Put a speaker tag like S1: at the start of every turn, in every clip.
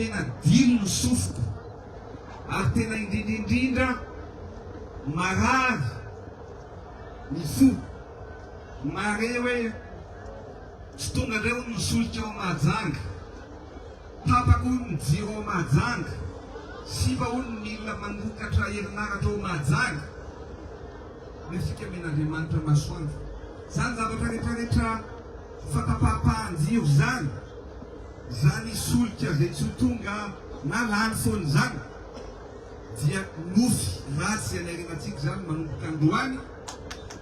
S1: tena dilo ny sofiko ary tena indrindra indrindra marary ny fo mahare hoe tsy tonga indray hono ny solika ao Mahajanga, tapaka hono ny jiro ao Mahajanga, simba hono ny milina mamokatra herinaratra ao Mahajanga, nefa isika omen'Andriamanitra masoandro. Izany zavatra rehetra rehetra fatapahapahan-jiro izany, izany solika izay tsy ho tonga na lany foana izany dia nofy ratsy izay niarenantsika izany manomboka androany.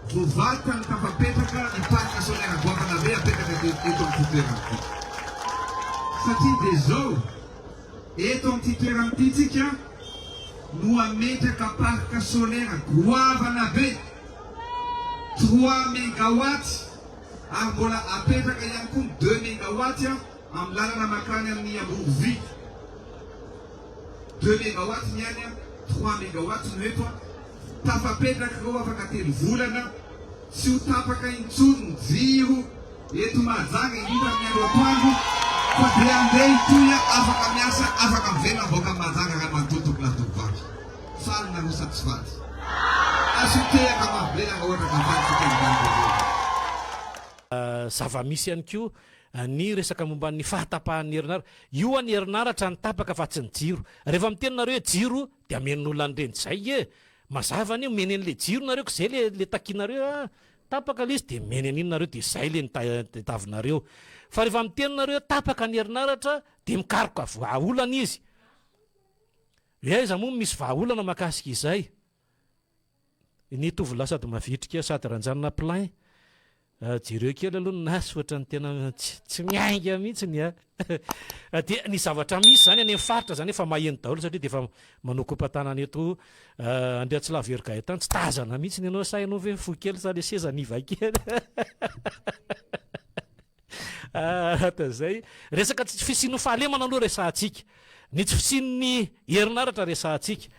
S1: Voavaha ny tafapetraka ny parc solaire goavana be apetraka eto amin'ity toerana ity. Satria dia izao, eto amin'ity toerana ity tsika no hametraka parc solaire goavana be, trois megawatts, ary mbola apetraka ihany koa ny deux megawatts amin'ny lalana mankany amin'ny Amborovy. Deux megawatts ny any, trois megawatts no eto. Tafapetraka ireo afaka telo volana, tsy ho tapaka intsony ny jiro eto Mahajanga indrindra amin'ny andro atoandro fa dia andeha hitohy afaka miasa, afaka mivelona mivoaka an'i Mahajanga ray manontolo tompolahy tovovavy. Faly nareo sa tsy faly? Asio tehaka mafy be raha ohatra ka faly tsika amin'izany voalohany.
S2: Zava-misy ihany koa ny resaka momba ny fahatapahan'ny herinaratra. Io ny herinaratra no tapaka fa tsy ny jiro. Rehefa miteny nareo hoe jiro Dia amen'olona an'ireny zay e! Mazava anie omeny an'le jiro nareo ko zay le le takinareo a! Tapaka le izy dia omeny an'iny nareo dia zay le nitadiavinareo. Fa rehefa miteny nareo hoe tapaka ny herinaratra dia mikaroka vahaolana izy. Hoe aiza moa no misy vahaolana mahakasika izay? Ny tovolahy sady mavitrika sady ranjanana plein. Jereo kely aloha ny nas ohatran'ny tena tsy miainga mihitsy ny a. Dia ny zavatra misy izany any amin'ny faritra izany efa maheno daholo satria dia efa manao kopa-tanana eto Andriantsilavo Hery Gaëtan, tsy tazana mihitsy ny anao sa ianao ve fohy kely sa le seza niva kely. Izay. Resaka tsy fisian'ny fahalemana aloha resahantsika. Ny tsy fisian'ny herinaratra resahantsika.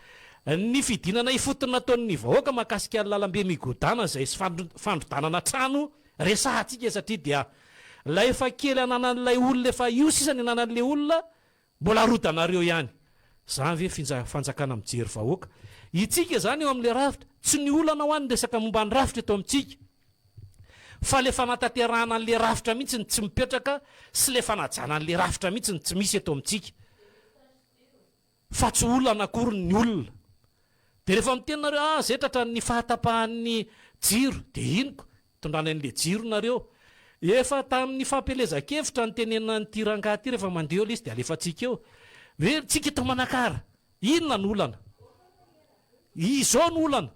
S2: Ny fidinana ifotony nataon'ny vahoaka mahakasika ny lalambe migodàna izay sy fandrodanana trano resahantsika satria dia ilay efa kely ananan'ilay olona efa io sisa ny ananan'ilay olona mbola arodanareo ihany. Izany ve finja fanjakana mijery vahoaka? Itsika izany eo amin'ilay rafitra, tsy ny olana hoa ny resaka momba ny rafitra eto amintsika. Fa le fanatanterahana an'le rafitra mihitsy no tsy mipetraka sy le fanajana an'le rafitra mihitsy no tsy misy eto amintsika. Fa tsy olana akory ny olona. De rehefa miteny nareo ah zay tratran'ny fahatapahan'ny jiro de ino ko tondrana an'le jiro nareo. Efa tamin'ny fampielezan-kevitra nitenenana an'ity rangahy ity rehefa mandeha eo le izy de alefantsika eo. Hoe tsika eto Manakara inona no olana? Izao no olana.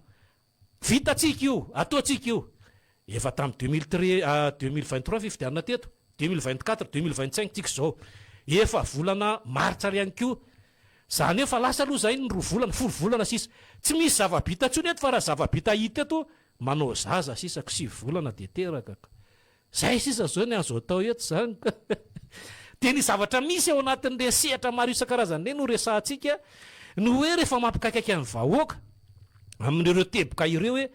S2: Vitantsika io, ataontsika io. Efa tamin'ny 2023 fifidianana teto, 2024, 2025 tsika izao. Efa volana martsa ihany koa. Izany hoe efa lasa aloha izay ny roa volana, folo volana sisa. Tsy misy zava-bita intsony eto fa raha zava-bita hita eto, manao zaza sisa ko sivy volana dia teraka ko. Zay sisa zao ny azo atao eto zany ka. Dia ny zavatra misy ao anatin'ireny sehatra maro isan-karazany ireny no resahantsika, ny hoe rehefa mampikaikaika ny vahoaka amin'ireo teboka ireo hoe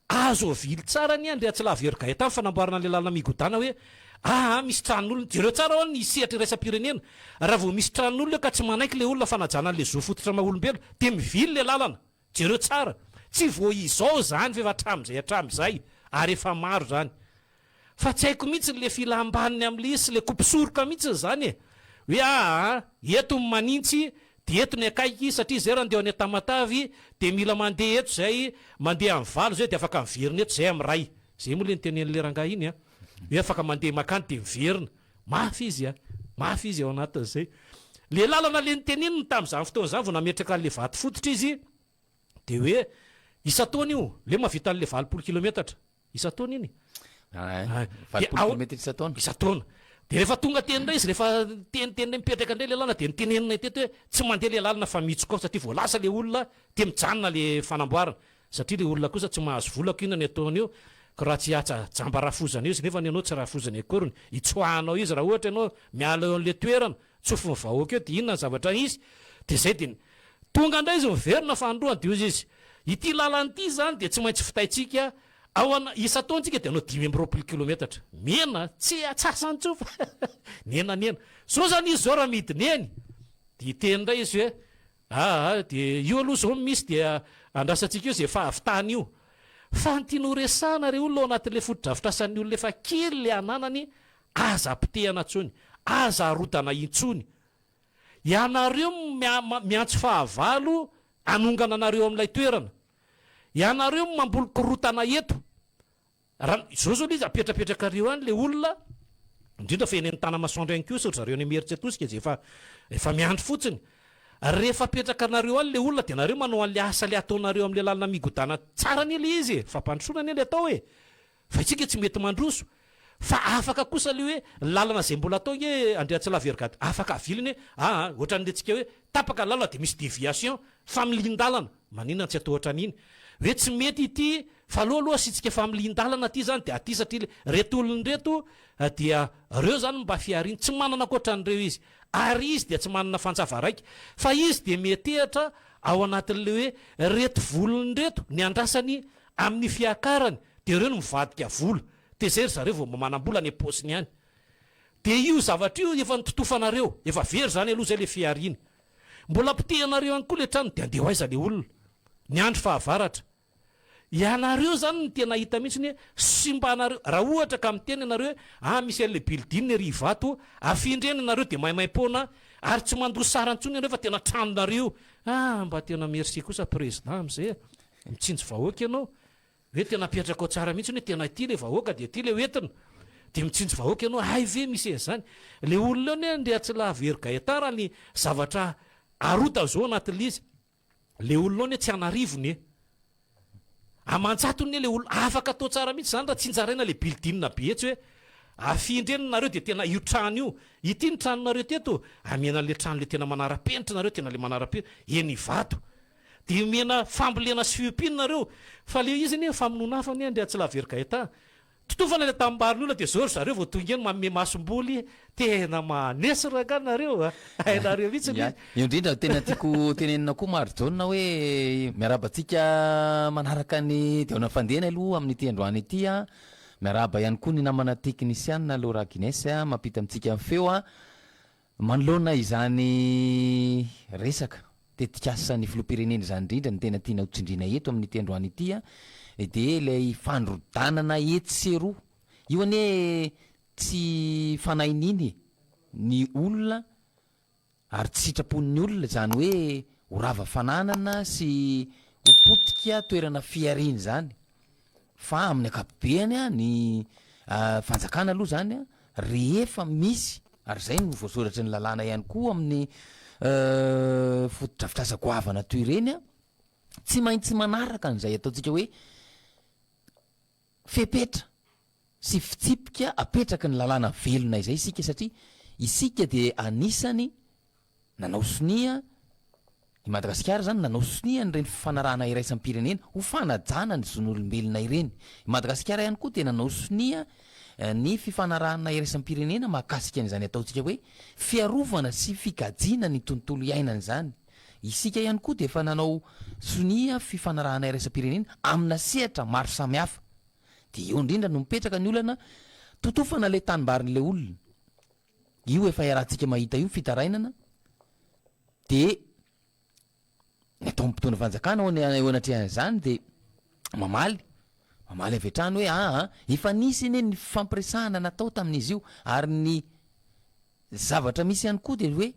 S2: azo avily tsara anie Andriantsilavo Hery Gaëtan ny fanamboarana an'ilay lalana migodàna hoe aa misy tranon'olona, jereo tsara hoa ny sehatra iraisam-pirenena, raha vao misy tranon'olona eo ka tsy manaiky ilay olona fanajana an'ilay zo fototra maha olombelona dia mivily ilay lalana. Jereo tsara, tsy vao izao izany fa efa hatramin'izay hatramin'izay ary efa maro izany. Fa tsy haiko mihitsy le filam-baniny amin'ilay izy sy le kopisoroka mihitsy izany e! Hoe aa, eto ny manintsy dia eto ny akaiky satria izay raha andeha ho any Tamatave dia mila mandeha eto izay, mandeha amin'ny valo izay dia afaka miverina eto izay amin'ny iray. Izay moa le nitenenin'ilay rangahy iny an! Hoe afaka mandeha makany dia miverina. Mafy izy a! Mafy izy ao anatin'izay. Le lalana le niteneniny tamin'izany fotoana izany vao nametraka an'le vato fototra izy dia hoe isan-taona io, le mahavita an'le 80 kilometatra isan-taona iny.
S3: Ah, 80 kilometatra isan-taona.
S2: Isan-taona. Dia rehefa tonga teny indray izy, rehefa teny teny indray mipetraka indray le lalana dia nitenenina teto hoe tsy mandeha le lalana fa mihitsoka ao satria vao lasa le olona dia mijanona le fanamboarana. Satria le olona kosa tsy mahazo vola ko inona ny ataony eo ko raha tsy hiatsa jamba rafozana eo izy nefa ny anao tsy rafozany akoriny hitsoahanao izy raha ohatra ianao miala eo anle toerana tsofin'ny vahoaka eo de inona ny zavatra hisy de zay de tonga ndray izy miverina fanindroany de hozy izy ity lalana ity zany de tsy maintsy vitaintsika ao ana isan-taona tsika de hanao 25 kilometatra mihena tsy atsasany tsofa nihena nihena zao zany izy zao raha midina eny. Dia hiteny indray izy hoe, aa, dia io aloha izao no misy dia andrasantsika eo izay fahavitany io. Fa ny tiana ho resahana re olona ao anatin'ilay fotodrafitrasan'ny olona efa kely ilay ananany, aza potehana intsony, aza arodana intsony. Ianareo no miantso fahavalo hanongana anareo amin'ilay toerana. Ianareo no mamboly korotana eto. Raha izao zao le izy apetrapetrakareo any le olona, indrindra fa eny amin'ny Tanamasoandro ihany koa sao ry zareo any Imerintsiatosika izay efa efa miandry fotsiny. Rehefa apetrakanareo any le olona dia nareo manao an'le asa le ataonareo amin'le lalana migodàna tsara anie le izy e, fampandrosoana anie le atao e. Fa isika tsy mety mandroso. Fa afaka kosa le hoe lalana izay mbola atao nge Andriatsilavy Ergad afaka aviliny hoe aa ohatran'ny tsika hoe tapaka ny lalana dia misy déviation, familian-dalana, maninona tsy atao ohatran'iny? Hoe tsy mety ity fa aleo aloha asiantsika familian-dalana aty zany dia aty satria reto olona ireto dia reo zany mba fihariany tsy manana ankoatran'ireo izy ary izy dia tsy manana fanjava raika fa izy dia mietehatra ao anatin'le hoe reto volony ireto ny andrasany amin'ny fiakarany dia ireo no mivadika vola dia zay ry zareo vao mba manam-bola any am-paosiny any dia io zavatra io efa nototofanareo efa very zany aloha zay le fihariana mbola potehanareo ihany koa le trano dia andeha ho aiza le olona ny andro fahavaratra ianareo zany no tena hita mihitsy hoe simbanareo raha ohatra ka miteny ianareo hoe ah misy an'le building ery Ivato afindra eny ianareo dia maimaimpoana ary tsy mandoa sara intsony ianareo fa tena tranonareo io ah mba tena merci kosa président amizay e mitsinjo vahoaka ianao Hoe tena apetraka ao tsara mihitsy hoe tena ity le vahoaka dia ity le hoentina. Dia mitsinjo vahoaka ianao, hay ve misy an'izany. Le olona eo anie Andriatsilavo Hery Gaëtan raha ny zavatra arodany zao anatin'le izy, le olona ao anie tsy an'arivony e. Aman-jatony anie le olona, afaka atao tsara mihitsy zany raha tsinjaraina le building be etsy hoe afindra eny nareo dia tena io trano io, ity ny tranonareo teto, amena an'le trano le tena manara-penitra nareo, tena le manara-penitra, eny Ivato. Dia omena fambolena sy fiompiana nareo fa le izy anie famonoana afo anie Andriatsilavery Gaëtan. Totofana le tanimbary olona dia zao ry zareo vao tonga eny manome masomboly tena maneso rangah nareo a! Hainareo mihitsy
S3: le izy. Io indrindra no tena tiako tenenina koa Marijaona hoe miarahaba antsika manaraka ny Diaona Fandehana aloha amin'ity androany ity a! Miarahaba ihany koa ny namana teknisianina Laura Guinness mampita amintsika ny feo a! Manoloana izany resaka tetikasan'ny filoham-pirenena izany indrindra no tena tiana ho tsindriana eto amin'ity androany ity dia ilay fandrodanana etsy sy eroa. Io anie tsy fanahin'iny ny olona ary tsy sitrapon'ny olona izany hoe ho rava fananana sy ho potika toerana fihariana izany fa amin'ny ankapobeany ny fanjakana aloha izany rehefa misy Ary izay no voasoratry ny lalàna ihany koa amin'ny fotodrafitrasa goavana toy ireny, tsy maintsy manaraka an'izay ataontsika hoe fepetra sy fitsipika apetraky ny lalàna velona izay isika satria isika dia anisany Nanao sonia i Madagasikara izany nanao sonia an'ireny fifanarahana iraisam-pirenena ho fanajana ny zon'olombelona ireny. I Madagasikara ihany koa dia nanao sonia ny fifanarahana iraisam-pirenena mahakasika an'izany ataontsika hoe fiarovana sy fikajiana ny tontolo iainana izany. Isika ihany koa dia efa nanao sonia fifanarahana iraisam-pirenena amina sehatra maro samihafa. Dia eo indrindra no mipetraka ny olana, totofana ilay tanimbarin'ilay olona. Io efa iarahantsika mahita io ny fitarainana dia ny ataon'ny mpitondra fanjakana hono eo anatrehan'izany dia mamaly, mamaly avy hatrany hoe aa efa nisy anie ny fifampiresahana natao tamin'izy io ary ny zavatra misy ihany koa dia hoe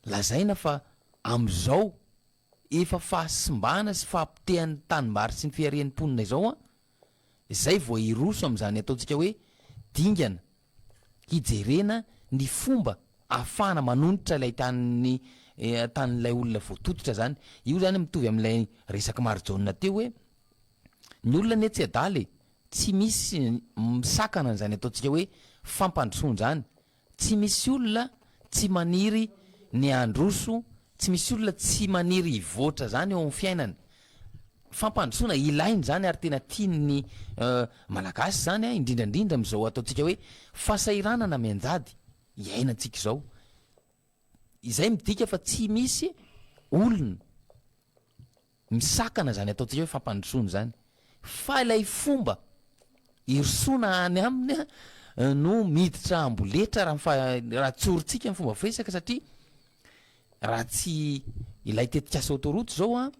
S3: lazaina fa amin'izao efa fahasimbana sy fahapotehan'ny tanimbary sy ny fiharian'ny mponina izao an, izay vao hiroso amin'izany ataontsika hoe dingana hijerena ny fomba ahafahana manonitra ilay tanin'ny tanin'ilay olona voatototra zany. Io zany mitovy amin'ilay resak'i Marijaona teo hoe ny olona anie tsy adala e, tsy misy misakana an'izany ataontsika hoe fampandrosoana izany. Tsy misy olona tsy maniry ny handroso, tsy misy olona tsy maniry hivoatra zany eo amin'ny fiainany. Fampandrosoana ilaina izany ary tena tian'ny Malagasy izany indrindra indrindra amin'izao ataontsika hoe fahasahiranana mianjady iainantsika izao. Izay midika fa tsy misy olona misakana izany ataontsika hoe fampandrosoana izany fa ilay fomba hirosoana any aminy no miditra amboletra raha ny raha tsorintsika ny fomba firesaka satria. Raha tsy ilay tetikasa autoroute izao an,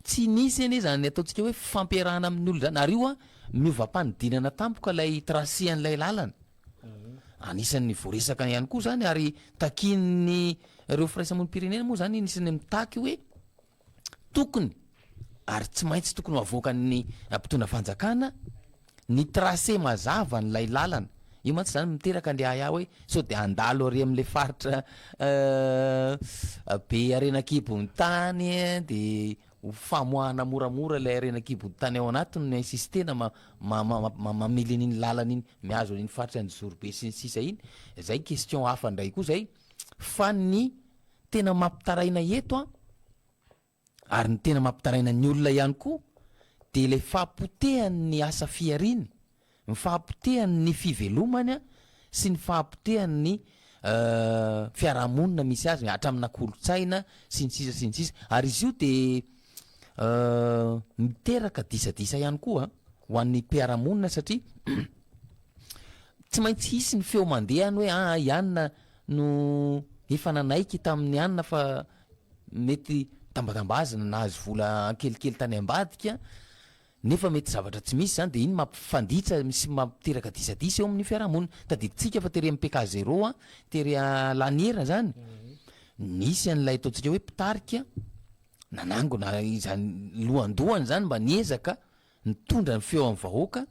S3: tsy nisy anie izany ataontsika hoe fampiarahana amin'ny olona izany, ary io an, miova-panodinana tampoka ilay tracé an'ilay lalana. Anisan'ny voaresaka ihany koa izany ary takian'ny ireo firaisamonim-pirenena moa izany anisan'ny mitaky hoe tokony ary tsy maintsy tokony ho avoakan'ny mpitondra fanjakana ny tracé mazava an'ilay lalana. Io mantsy izany miteraka an'ilay ahiahy hoe sao dia handalo ary amin'ilay faritra be harena an-kibon'ny tany dia ho famoahana moramora ilay harena an-kibon'ny tany ao anatiny no insistena mamily an'iny lalana iny mihazo an'iny faritra Anjozorobe sy ny sisa iny. Izay question hafa indray koa izay fa ny tena mampitaraina eto an, ary ny tena mampitaraina ny olona ihany koa dia ilay fahapotehan'ny asa fihariany, ny fahapotehan'ny fivelomany sy ny fahapotehan'ny fiarahamonina misy azy hatramina kolontsaina sy ny sisa sy ny sisa. Ary izy io dia miteraka disadisa ihany koa ho an'ny mpiara-monina satria tsy maintsy hisy ny feo mandeha any hoe aa i anona no efa nanaiky tamin'ny anona fa mety tambatambazina nahazo vola kelikely tany ambadika nefa mety zavatra tsy misy zany de iny mampifanditra sy mampiteraka disadisa eo amin'ny fiarahamonina. Tadidintsika fa tery amin'ny PK zéro an, tery Laniera zany, nisy an'ilay ataontsika hoe mpitarika nanangona izany lohandohany zany mba niezaka nitondra ny feo amin'ny vahoaka,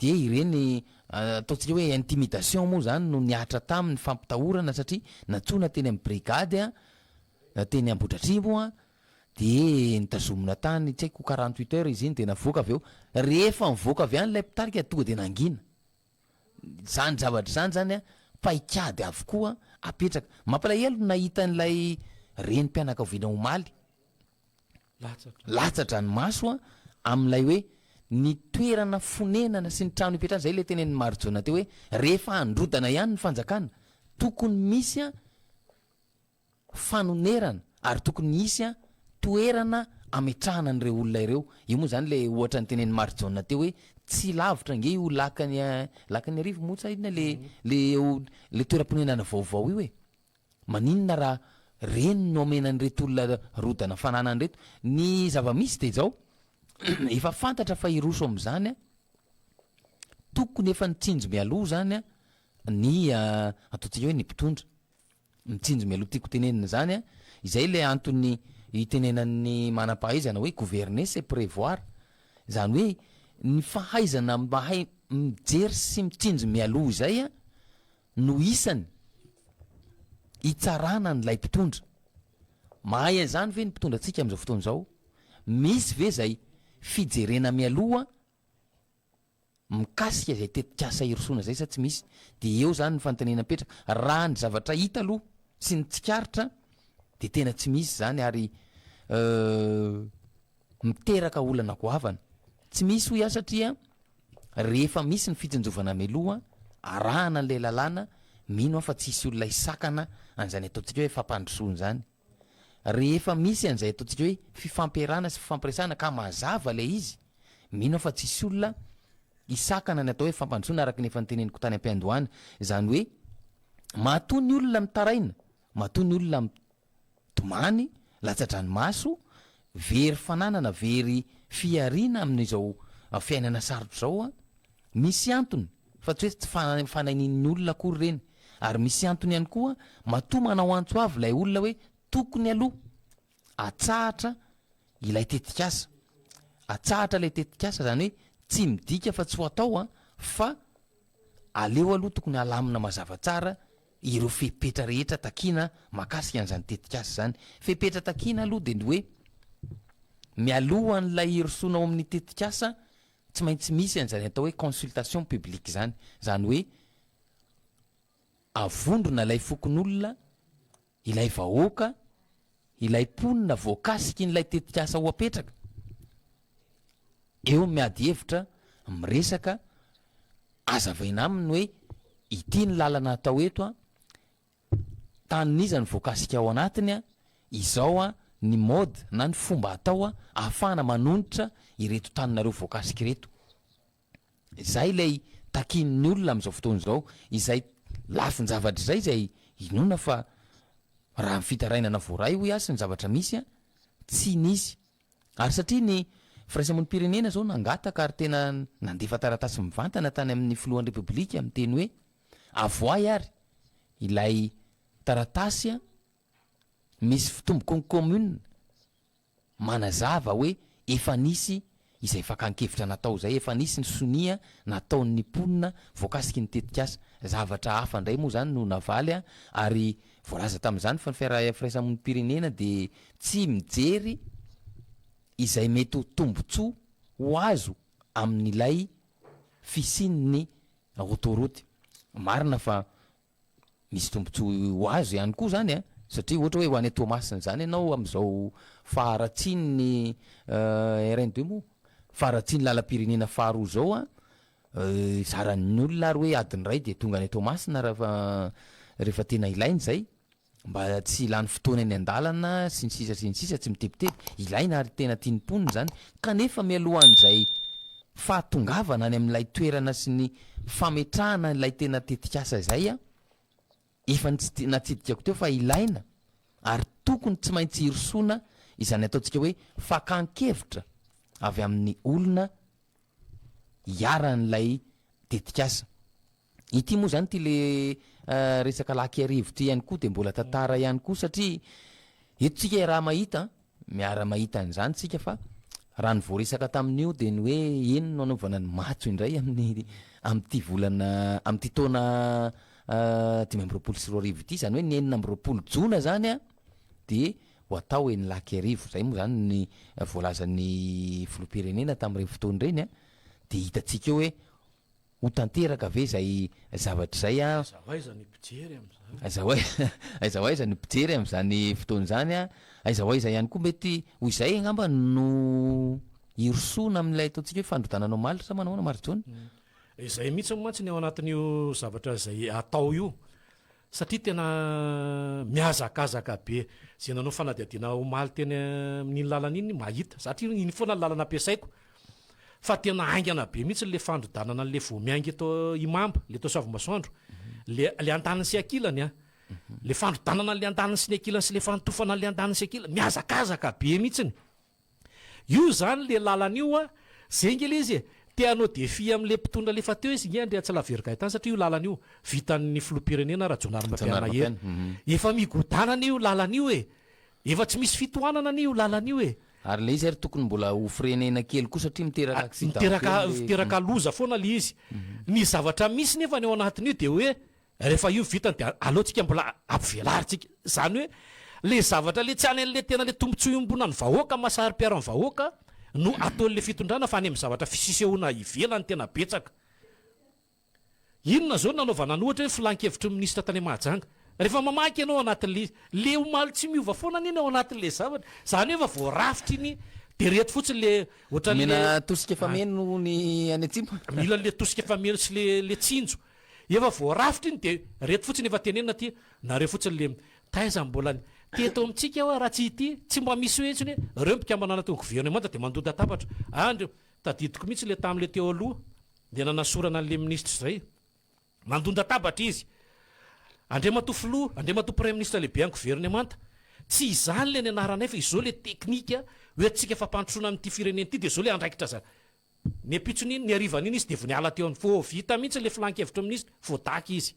S3: Dia ireny ataontsika hoe intimidation moa izany no nihatra taminy, fampitahorana satria nantsoina teny amin'ny brigade teny Ambohidratrimo dia notazomina tany tsy haiko 48 heures izy iny dia navoaka avy eo. Rehefa nivoaka avy any ilay mpitarika tonga dia nangina. Izany zavatra izany izany paikady avokoa apetraka. Mampalahelo ny nahita an'ilay renim-pianakaviana omaly. Latsa-dranomaso amin'ilay hoe ny toerana fonenana sy ny trano ipetrahana, izay ilay tenenin'i Marijaona teo hoe rehefa handrodana ihany ny fanjakana, tokony misy fanonerana ary tokony hisy toerana ametrahana an'ireo olona ireo. Io moa izany ilay ohatra notenenin'i Marijaona teo hoe tsy lavitra ange io lac-n'i lac-n'Iarivo moa sa inona ilay ilay eo ilay toeram-ponenana vaovao io e. Maninona raha reny no omena an'ireto olona rodana fananana ireto? Ny zava-misy dia izao, efa fantatra fa hiroso amin'izany an, tokony efa nitsinjo mialoha izany an, ny ataontsika hoe ny mpitondra. Mitsinjo mialoha tiako tenenina izany an, izay ilay antony itenenan'ny manam-pahaizana hoe gouverner c'est prévoir. Izany hoe ny fahaizana mahay mijery sy mitsinjo mialoha izay an, no isany hitsarana an'ilay mpitondra. Mahay an'izany ve ny mpitondra antsika amin'izao fotoana izao? Misy ve izay fijerena mialoha mikasika izay tetikasa hirosoana izay sa tsy misy? Dia eo izany ny fanontaniana mipetraka. Raha ny zavatra hita aloha sy ny tsikaritra dia tena tsy misy izany ary miteraka olana goavana. Tsy misy hoy aho satria rehefa misy ny fitsinjovana mialoha, arahana an'ilay lalàna, mino aho fa tsy hisy olona hisakana an'izany ataontsika hoe fampandrosoana izany. Rehefa misy an'izay ataontsika hoe fifampiarahana sy fifampiresahana ka mazava ilay izy, mino aho fa tsy hisy olona hisakana ny atao hoe fampandrosoana araka ny efa noteneniko tany am-piandohana. Izany hoe matoa ny olona mitaraina, matoa ny olona Tomany, latsa-dranomaso, very fananana, very fihariana amin'izao fiainana sarotra izao an! Misy antony fa tsy hoe tsy fanainian'ny olona akory ireny, ary misy antony ihany koa matoa manao antso avo ilay olona hoe tokony aloha atsahatra ilay tetikasa, atsahatra ilay tetikasa izany hoe tsy midika fa tsy ho atao an, fa aleo aloha tokony halamina mazava tsara ireo fepetra rehetra takiana mahakasika an'izany tetikasa izany. Fepetra takiana aloha dia ny hoe mialoha an'ilay hirosoana ao amin'ny tetikasa tsy maintsy misy an'izany atao hoe consultation publique izany. Izany hoe avondrona ilay fokonolona, ilay vahoaka, ilay mponina voakasikin'ilay tetikasa ho apetraka. Eo miady hevitra, miresaka, Azavaina aminy hoe ity ny lalana atao eto an, tanin'iza no voakasika ao anatiny an, izao an ny mode na ny fomba atao an ahafahana manonitra ireto taninareo voakasika ireto. Izay ilay takian'ny olona amin'izao fotoana izao, izay lafin-javatra izay izay inoana fa. Raha ny fitarainana voaray hoy aho sy ny zavatra misy an, tsy nisy. Ary satria ny firaisamonim-pirenena izao nangataka ary tena nandefa taratasy mivantana tany amin'ny filohan'ny Repoblika miteny hoe avoahy ary ilay taratasy misy fitomboky ny commune manazava hoe efa nisy izay fakan-kevitra natao izay, efa nisy ny sonia nataon'ny mponina voakasiky ny tetikasa. Zavatra hafa indray moa izany no navaly ary voalaza tamin'izany fa ny firaisamonim-pirenena dia tsy mijery izay mety ho tombontsoa ho azo amin'ilay fisian'ny autoroute. Marina fa Misy tombotsoa ho azo ihany koa izany an, satria ohatra hoe ho any Toamasina izany ianao amin'izao faharatsian'ny RN deux moa, faharatsian'ny lalam-pirenena faharoa izao an, zaran'ny olona ary hoe adiny iray dia tonga any Toamasina raha rehefa tena ilaina izay, mba tsy lany fotoana eny an-dalana sy ny sisa sy ny sisa, tsy mitebiteby, ilaina ary tena tian'ny mponina izany, kanefa mialohan'izay fahatongavana any amin'ilay toerana sy ny fametrahana ilay tena tetikasa izay an, efa natsidikako teo fa ilaina ary tokony tsy maintsy hirosoana izany ataontsika hoe fakan-kevitra avy amin'ny olona iharan'ilay tetikasa. Ity moa izany ity le resaka lac Iarivo ity ihany koa dia mbola tantara ihany koa satria eto tsika iaraha-mahita an, miara-mahita an'izany tsika fa raha ny voaresaka tamin'io dia ny hoe eny no anaovana ny matso indray amin'ny amin'ity volana amin'ity taona 2025 ity, izany hoe ny 26 jona izany an dia ho atao eny lac Iarivo, izay moa izany ny voalazan'ny filoham-pirenena tamin'ireny fotoana ireny an, dia hitantsika eo hoe Ho tanteraka ve izay zavatra izay an?
S2: Aiza ho aiza ny mpijery amin'izany?
S3: Aiza ho aiza, aiza ho aiza ny mpijery amin'izany fotoana izany an? Aiza ho aiza ihany koa mety ho izay angamba no hirosoana amin'ilay ataontsika hoe fandrodanana omaly sa manao ahoana Marijaona?
S2: Izay mihitsy mantsy ny ao anatin'io zavatra izay atao io. Satria tena mihazakazaka be. Izay nanao fanadihadiana omaly teny amin'iny lalana iny mahita. Satria iny foana ny lalana ampiasaiko. Fa tena haingana be mihitsy le fandrodanana an'le vao miainga eto Imamba, le tao Soavimasoandro. Le le andaniny sy ankilany an. Le fandrodanana an'le andaniny sy ny ankilany sy le fanotofana an'le andaniny sy ankilany. Mihazakazaka be mihitsiny. Io zany le lalana io a, zay nge le izy e, te hanao défi amle mpitondra le efa teo izy nge Andriatsilavery Gaëtan satria io lalana io vitan'ny filoham-pirenena Rajaonarimampianina Hery, efa migodana anie io lalana io e, efa tsy misy fitohanana anie io lalana io e.
S3: Ary le izy ary tokony mbola ho freinena kely koa satria miteraka accident
S2: kely le. Miteraka loza foana le izy. Ny zavatra misy nefa ny ao anatin'io de hoe Rehefa io vitany dia aleo tsika mbola ampivelarintsika. Izany hoe le zavatra le tsy any an'le tena le tombotsoa iombonan'ny vahoaka maha saro-piaro ny vahoaka no ataon'le fitondrana fa any amin'ny zavatra fisisehoana ivelany tena betsaka. Inona izao no nanaovana ny ohatra hoe filan-kevitry ny minisitra tany Mahajanga. Rehefa mamaky ianao ao anatin'le izy, le omaly tsy miova foana anie ny ao anatin'le zavatra. Izany hoe efa voarafitra iny dia reto fotsiny le ohatran'le.
S3: Omena tosika fameno ny any atsimo.
S2: Mila an'le tosika fameno sy le le tsinjo. Efa voarafitra iny de reto fotsiny efa tenenina aty nareo fotsiny le taiza mbola ny teto amintsika hoa raha tsy ity tsy mba misy hoe intsony hoe reo mpikambana anatin'ny gouvernemanta de mandonda-tabatra andry tadidiko mihitsy le tamle teo aloha le nanasorana anle minisitra zay nandonda-tabatra izy Andriamatoa filoha Andriamatoa praiministra lehibe an'ny gouvernemanta tsy izany le nianaranay fa izao le teknika hoe antsika fampandrosoana amin'ity firenena ity de zao le andraikitra za Ny ampitson'iny, ny harivan'iny izy dia vao niala teo amin'ny vao vita mihitsy ilay filan-kevitry ny minisitra, voadaka izy.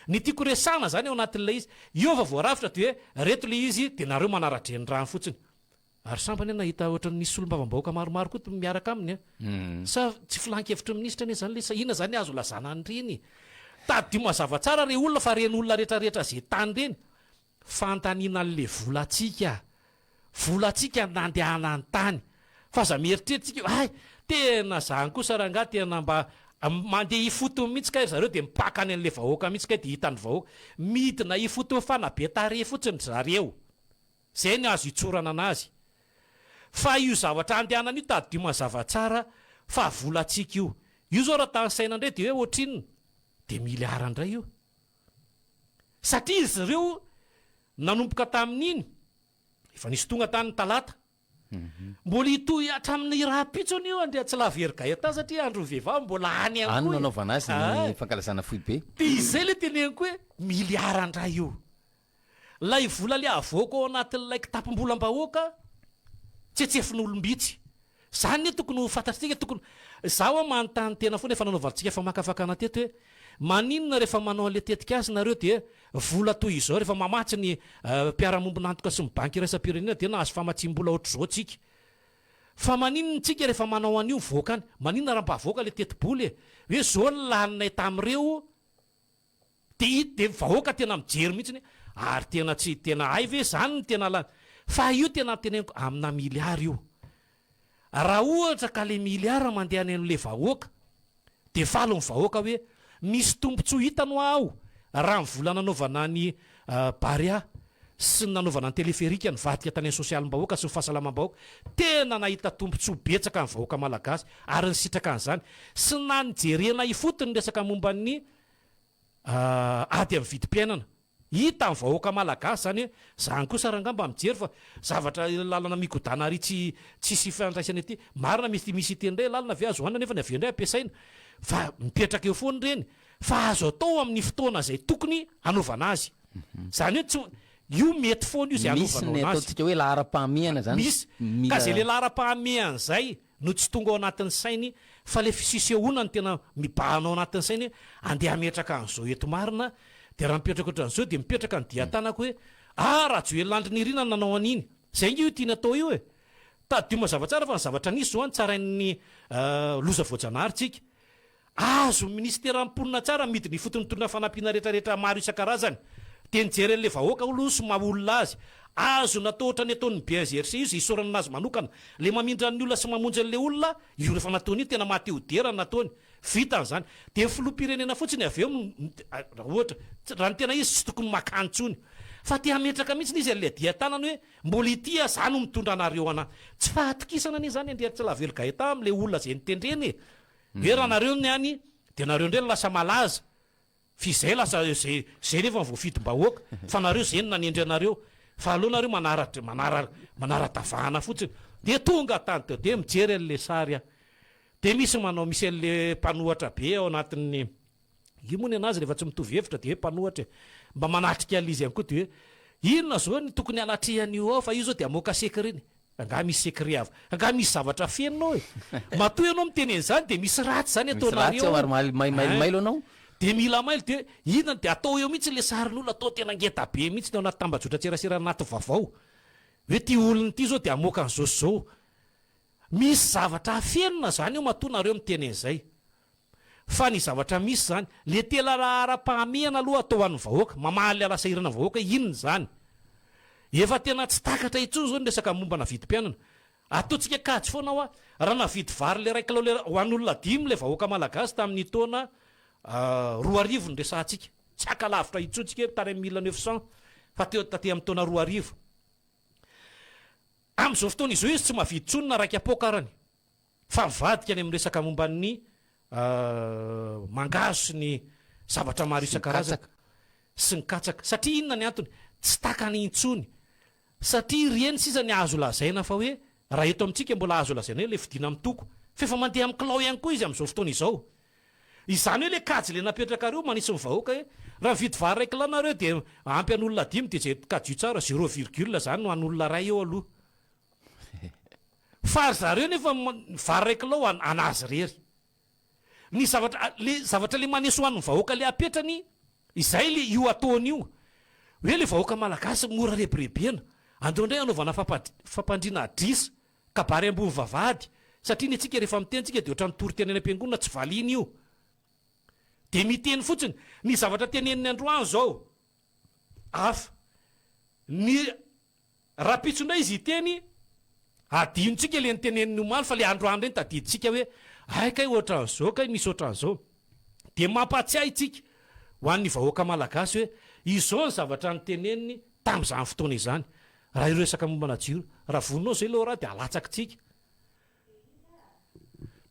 S2: Ny tiako resahana izany ao anatin'ilay izy, io efa voarafitra dia hoe reto ilay izy dia nareo manara-drenirano fotsiny. Ary sambany aho nahita ohatran'ny nisy solombavambahoaka maromaro koa miaraka aminy an. Sa tsy filan-kevitry ny minisitra anie izany ilay izy, sa inona izany azo lazana an'ireny? Tadidio mazava tsara re olona fa ireny olona rehetrarehetra izay tany ireny, Fanontaniana an'le volantsika, volantsika nandehanany tany, fa aza mieritreritra tsika hoe hay tena zany kosa rangahy tena mba mandeha ifotony mihitsy kay ry zareo de mipaka any an'le vahoaka mihitsy kay de hitan'ny vahoaka, midina ifotony fanabe tarehy fotsiny ry zareo, zay ny azo itsorana anazy, fa io zavatra andehanana io tadidio mazava tsara fa volantsika io, io zao raha tanisaina ndray de hoe ohatrinona? De milliard ndray io. Satria izy ireo nanomboka tamin'iny, efa nisy tonga tany ny talata. Mbola hitohy hatramin'ny rahampitso anie io Andriatsilavery Gaëtan satria andron'ny vehivavy mbola any ihany koa e.
S3: Any no anaovana azy ny fankalazana foibe.
S2: Dia izay ilay teneniko hoe miliara indray io. Ilay vola le avoaka ao anatin'ilay kitapom-bolam-bahoaka tsetsefin'olom-bitsy. Zany anie tokony ho fantatritsika, tokony, za hoa manontany tena foana efa nanaovantsika famakafakana teto hoe maninona rehefa manao an'le tetikasa nareo dia vola toy izao rehefa mamatsy ny mpiara-mombon'antoka sy ny banky iraisam-pirenena dia nahazo famatsiam-bola ohatr'izao tsika. Fa maninona tsika rehefa manao an'io mivoaka any, maninona raha mba avoaka le tetibola e, hoe zao ny laninay tamin'ireo, Dia hita dia vahoaka tena mijery mihitsy hoe ary tena tsy tena hay ve izany no tena lany fa io tena teneniko amina milliard io. Raha ohatra ka le milliard mandeha any amin'le vahoaka dia faly ny vahoaka hoe misy tombotsoa hitany hoa aho raha ny vola nanaovana ny Barea sy ny nanaovana ny téléphérique nivadika tany amin'ny sosialim-bahoaka sy ny fahasalamam-bahoaka tena nahita tombotsoa betsaka ny vahoaka malagasy ary nisitraka an'izany sy na nijerena ifotony ny resaka momba ny ady amin'ny vidim-piainana. Hita ny vahoaka malagasy zany hoe zany kosa rangaha mba mijery fa zavatra lalana migodana ary tsy tsisy ifandraisany aty. Marina misy misy hiteny indray lalana ve azo hohanina nefa ny avy eo indray ampiasaina fa mipetraka eo foana ireny fa azo atao amin'ny fotoana izay tokony hanaovana azy. Zany hoe tsy io mety foana io izay
S3: Misy
S2: hanaovanao
S3: ny
S2: anazy.
S3: ataontsika hoe laharam-pahamehana zany
S2: Misy. Ka
S3: mila.
S2: zay le laharam-pahamehana zay no tsy tonga ao anatin'ny sainy fa le fisisehoana no tena mibahana ao anatin'ny sainy hoe andeha hametraka an'izao eto marina dia raha mipetraka ohatran'izao dia mipetraka ny dian-tanako hoe ah Rajoelina Andry Nirina no nanao an'iny zay ange io tiany atao io e! Tadidio mazava tsara fa ny zavatra nisy izao an tsarain'ny loza voajanahary tsika Azon'ny minisiteran'ny mponina tsara midina ifotony mitondra fanampiana retraretra maro isan-karazany. Dia nijery an'ilay vahoaka aloha sy maha olona azy. Azo natao ohatran'ny ataon'ny BNGRC io izay isaorana anazy manokana. Ilay mamindra ny olona sy mamonjy an'ilay olona, io rehefa nataony io tena maha te ho dera ny nataony. Vitany izany. Dia ny filoham-pirenena fotsiny avy eo raha ohatra, raha ny tena izy tsy tokony makany intsony. Fa te hametraka mihitsy izy an'ilay dian-tanany hoe mbola ity aho, izaho no mitondra anareo ana. Tsy fahatokisana anie izany Andriatsilavelo Gaëtan amin'ilay olona izay notendreny e. Hoe raha nareo ny any dia nareo indray no lasa malaza f'izay lasa zay zay nefa ny voafidim-bahoaka fa nareo zay no nanendry anareo fa aleo nareo manara manara manara-davahana fotsiny dia tonga tany teo dia mijery an'le sary aho dia misy manao misy an'le mpanohatra be ao anatin'ny io moa ny anazy rehefa tsy mitovy hevitra dia hoe mpanohatra e mba manatrika an'le izy ihany koa dia hoe inona zao ny tokony hanatrehana io ao fa io zao dia hamoaka secret-ny Angaha misy secret hafa? Angaha misy zavatra afenina ao e? Matoa ianao miteny an'izany dia misy ratsy izany
S3: Misy ratsy
S2: ataonareo
S3: ao
S2: ao.
S3: ary mail-
S2: Ein.
S3: maimailo anao.
S2: Dia mila mailo dia inona dia atao eo mihitsy ilay sarin'olona atao tena ngeda be mihitsy ny ao anaty tambajotran-tserasera anaty vaovao. Hoe ity olona ity izao dia hamoaka an'izao sy izao. Misy zavatra afenina izany eo matoa nareo miteny an'izay. Fa ny zavatra misy izany, le tena laharam-pahamehana aloha atao ho an'ny vahoaka, mamaly alasahirana ny vahoaka, inona izany? Efa tena tsy takatra intsony izao ny resaka mombana vidim-piainana. Ataontsika kajy foana hoa, raha navidy vary le iray kilao le ho an'olona dimy le vahoaka malagasy tamin'ny taona 2000 no resahantsika, tsy haka lavitra intsony tsika hoe tany amin'ny mille neuf cent fa teo taty amin'ny taona 2000. Amin'izao fotoana izao izy tsy mahavidy intsony na raika poaka arany. Fa mivadika any amin'ny resaka momba ny mangahazo sy ny zavatra maro isan-karazany. Sy ny katsaka. Satria inona ny antony? Tsy takany intsony. Satria ireny sisa ny azo lazaina fa hoe raha eto amintsika mbola azo lazaina hoe ilay vidiana amin'ny toko. Fa efa mandeha amin'ny kilao ihany koa izy amin'izao fotoana izao. Izany hoe ilay kajy ilay napetrakareo manisy ny vahoaka hoe raha mividy vary iray kilao nareo dia ampy an'olona dimy dia izay kajio tsara zéro virgule izany no an'olona iray eo aloha. Fa ry zareo nefa ny vary iray kilao an anazy irery. Ny zavatra le zavatra le maneso ho an'ny vahoaka le apetrany izay le io ataony io. Hoe le vahoaka malagasy mora rebirebena. Andao indray hanaovana fampa fampandriana adrisa, kabary ambony vavahady. Satria ny antsika rehefa miteny tsika dia ohatran'ny toriteny any am-piangonana tsy valiana io. Dia miteny fotsiny. Ny zavatra teneniny androany izao hafa. Ny Rahampitso indray izy hiteny, adinontsika ilay niteneniny omaly fa ilay androany indray no tadidintsika hoe hay kay ohatran'izao kay misy ohatran'izao. Dia mampahatsiahy tsika ho an'ny vahoaka malagasy hoe izao ny zavatra niteneniny tamin'izany fotoana izany. Raha hiresaka mombana jiro, raha voninao izay Laura dia alatsakitsika.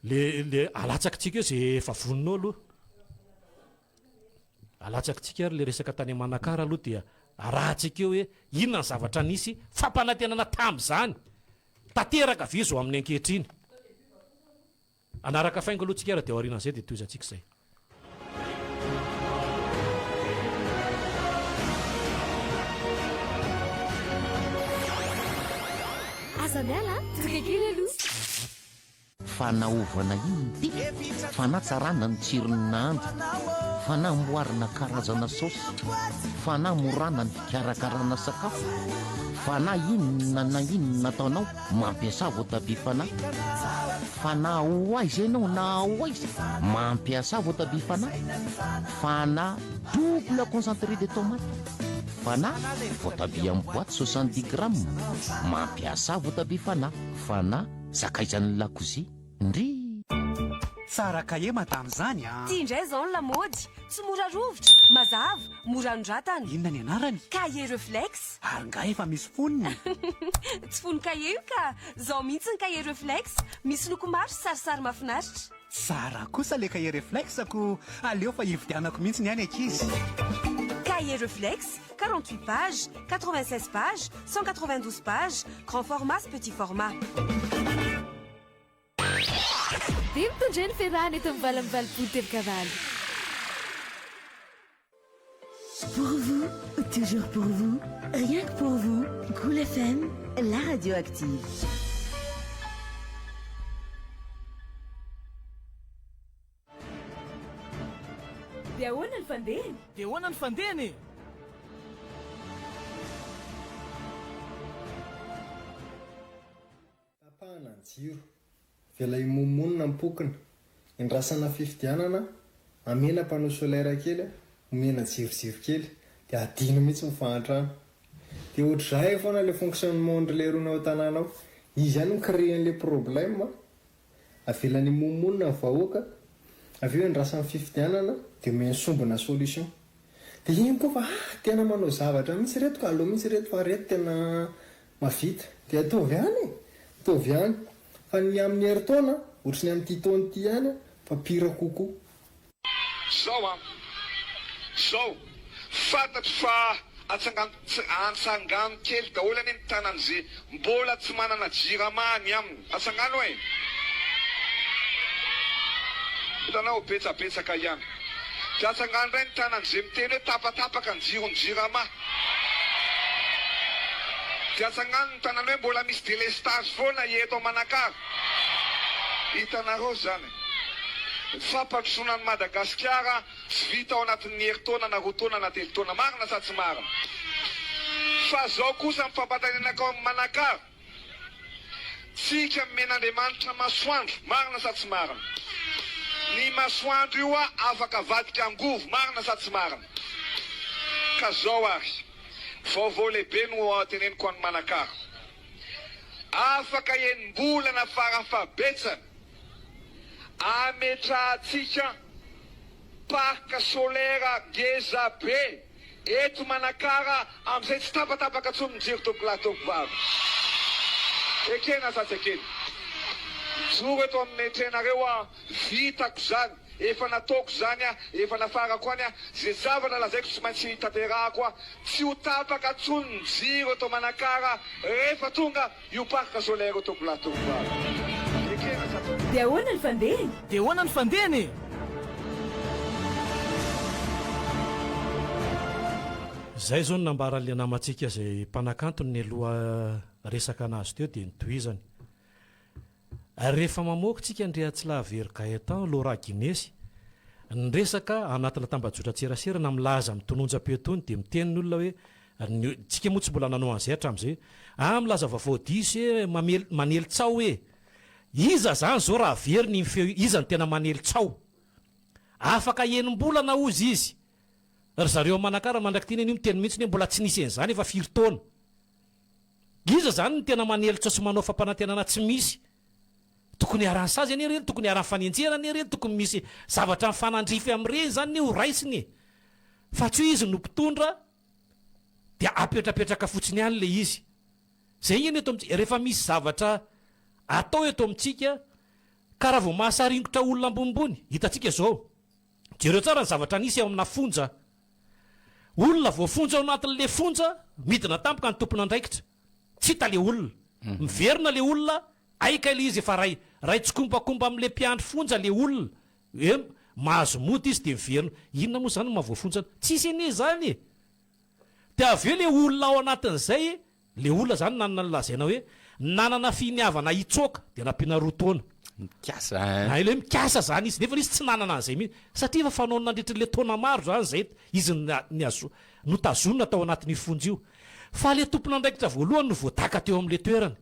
S2: Le le alatsakitsika eo ze efa voninao aloha. Alatsakitsika ary le resaka tany Manakara aloha dia arahantsika eo hoe inona ny zavatra nisy fampanantenana tamin'izany. Tanteraka ve izao amin'ny ankehitriny? Hanaraka faingo aloha tsika ary dia aorianan'izay dia tohizantsika izay.
S4: Aza miala a! Tonga kely aloha.
S5: Fanaovana inona ity? Fanatsarana ny tsiron'ny nahandro, fanamboarana karazana saosy, fanamorana ny fikarakarana sakafo, fa na inona na inona ataonao, mampiasà voatabia fanahy. Fa na ho aiza ianao na ho aiza, mampiasà voatabia fanahy. Fanahy double concentré de tomate. Fanahy voatabia amin'ny boite 70 grammes, mampiasà voatabia fanahy. Fanahy sakaizan'ny lakozia. Ndrii.
S6: Tsara kahie madame zany a!
S7: Ty indray izao ny lamaody, tsy mora rovitra, mazava, mora anoratana.
S6: Inona ny anarany?
S7: Cahier reflex.
S6: Ary nga efa misy fonony?
S7: Tsy fono cahier io ka! Zao mihitsy ny cahier reflex, misy loko maro sy sarisary mahafinaritra.
S6: Tsara kosa le cahier reflex ko aleo fa hividianako mihitsy ny ahy ny ankizy.
S7: Cahier reflex, 48 pages, 96 pages, 192 pages, grand format sy petit format.
S4: Dia mitondra ny fiarahana eto amin'ny 88 kavalo.
S8: Pour vous, toujours pour vous, rien que pour vous, Cool FM, la radio active.
S4: Dia ahoana ny fandehany?
S9: Dia ahoana ny fandehany e?
S10: Tapahana ny jiro, avela himonomonona ny pokona, endrasana fifidianana, amena panneau solaire kely, omena jirojiro kely, dia adino mihitsy ny fahantrana. Dia ohatr'izay foana ilay fonctionnement-ndry leirony ao an-tanàna ao. Izy ihany mi-créer an'ilay problème, avelany himonomonona ny vahoaka, avy eo endrasany fifidianana, dia omeny sombina solution. Dia iny koa fa ah! Tena manao zavatra mihitsy ireto ka, aleo mihitsy ireto fa ireto tena Mahavita. Dia ataovy ihany e! Ataovy ihany. Fa ny amin'ny herintaona, ohatry ny amin'ity taona ity ihany, fa pire kokoa.
S1: Zao an! Zao! Fantatro fa atsangano antsangano kely daholo anie ny tanan'ze mbola tsy manana jirama any aminy. Atsangano e! Hitanao, betsabetsaka ihany. Dia atsangano indray ny tanan'ze miteny hoe tapatapaka ny jiron'ny jirama. Dia atsangano ny tanany hoe mbola misy delestage foana eto Manakara. Hitanareo izany. Ny fampandrosoana an'i Madagasikara tsy vita ao anatin'ny herintaona na roa taona na telo taona. Marina sa tsy marina? Fa zao kosa ny fampantanenako amin'i Manakara. Tsika nomen'Andriamanitra masoandro, marina sa tsy marina? Ny masoandro io afaka avadika angovo, marina sa tsy marina? Ka zao ary, vaovao lehibe no teneniko an'i Manakara. Afaka enim-bolana farafahabetsany ametrahantsika parc solaire ngeza be. Eto Manakara amin'izay tsy tapatapaka intsony ny jiro tompokolahy tompokovavy. Ekena sa tsy ekena? Mijoro eto amin'ny netrenareo aho, vitako izany, efa nataoko izany aho, efa nafarako any aho, izay zavatra lazaiko tsy maintsy tanterahako aho, tsy ho tapaka intsony ny jiro eto Manakara rehefa tonga Io parc solaire io tompolahy tompovavy. Ekena sa tsy.
S4: Dia ahoana ny fandehany?
S9: Dia ahoana ny fandehany e?
S2: Zay zao no nambaran'le namantsika zay mpanakanto nialoha resaka anazy teo dia notohizany. Rehefa mamoaka tsika Andriatsilahavery Gaëtan, Laura Guinness, ny resaka anatina tambajotran-tserasera na milaza amin'ny tononjam-peo tony dia miteny ny olona hoe ny tsika moa tsy mbola nanao an'izay hatramin'izay ah milaza vaovao diso e mamely manely tsaho e iza zany zao raha averina iny feo iny iza no tena manely tsaho afaka enim-bolana hozy izy ry zareo Manakara mandrak'ity anie miteny mihitsy hoe mbola tsy nisy an'izany efa firy taona Iza zany no tena manely tso sy manao fampanantenana tsy misy? Tokony iharan'ny sazy anie ireny, tokony iharan'ny fanenjehana anie ireny, tokony misy zavatra mifanandrify amin'ireny zany anie ho raisiny e! Fa tsy hoe izy no mpitondra dia apetrapetraka fotsiny ihany le izy. Zay anie eto amintsika, rehefa misy zavatra atao eto amintsika ka raha vao mahasaringotra olona ambonimbony, hitantsika zao, jereo tsara ny zavatra nisy ao amina fonja, Olona voafonja ao anatin'le fonja, midina tampoka ny tompon'andraikitra. Tsy hita le olona. Miverina le olona, hay kay le izy efa ray ray tsikombakomba amin'le mpiandry fonja le olona. Hoe mahazo mody izy dia miverina. Inona moa izany no maha voafonja anao? Tsisy anie izany e! Dia avy eo le olona ao anatin'izay, le olona izany nanana ny lazaina hoe. Nanana finiavana hitsoaka dia nampiana roa taona.
S3: Mikasa hein.
S2: Hay le mikasa zany izy nefa izy tsy nanana an'izay mihitsy satria efa fanaony nandritry le taona maro zany zay izy niazo notazonina tao anatin'io fonja io. Fa le tompon'andraikitra voalohany no voadaka teo amin'le toerana.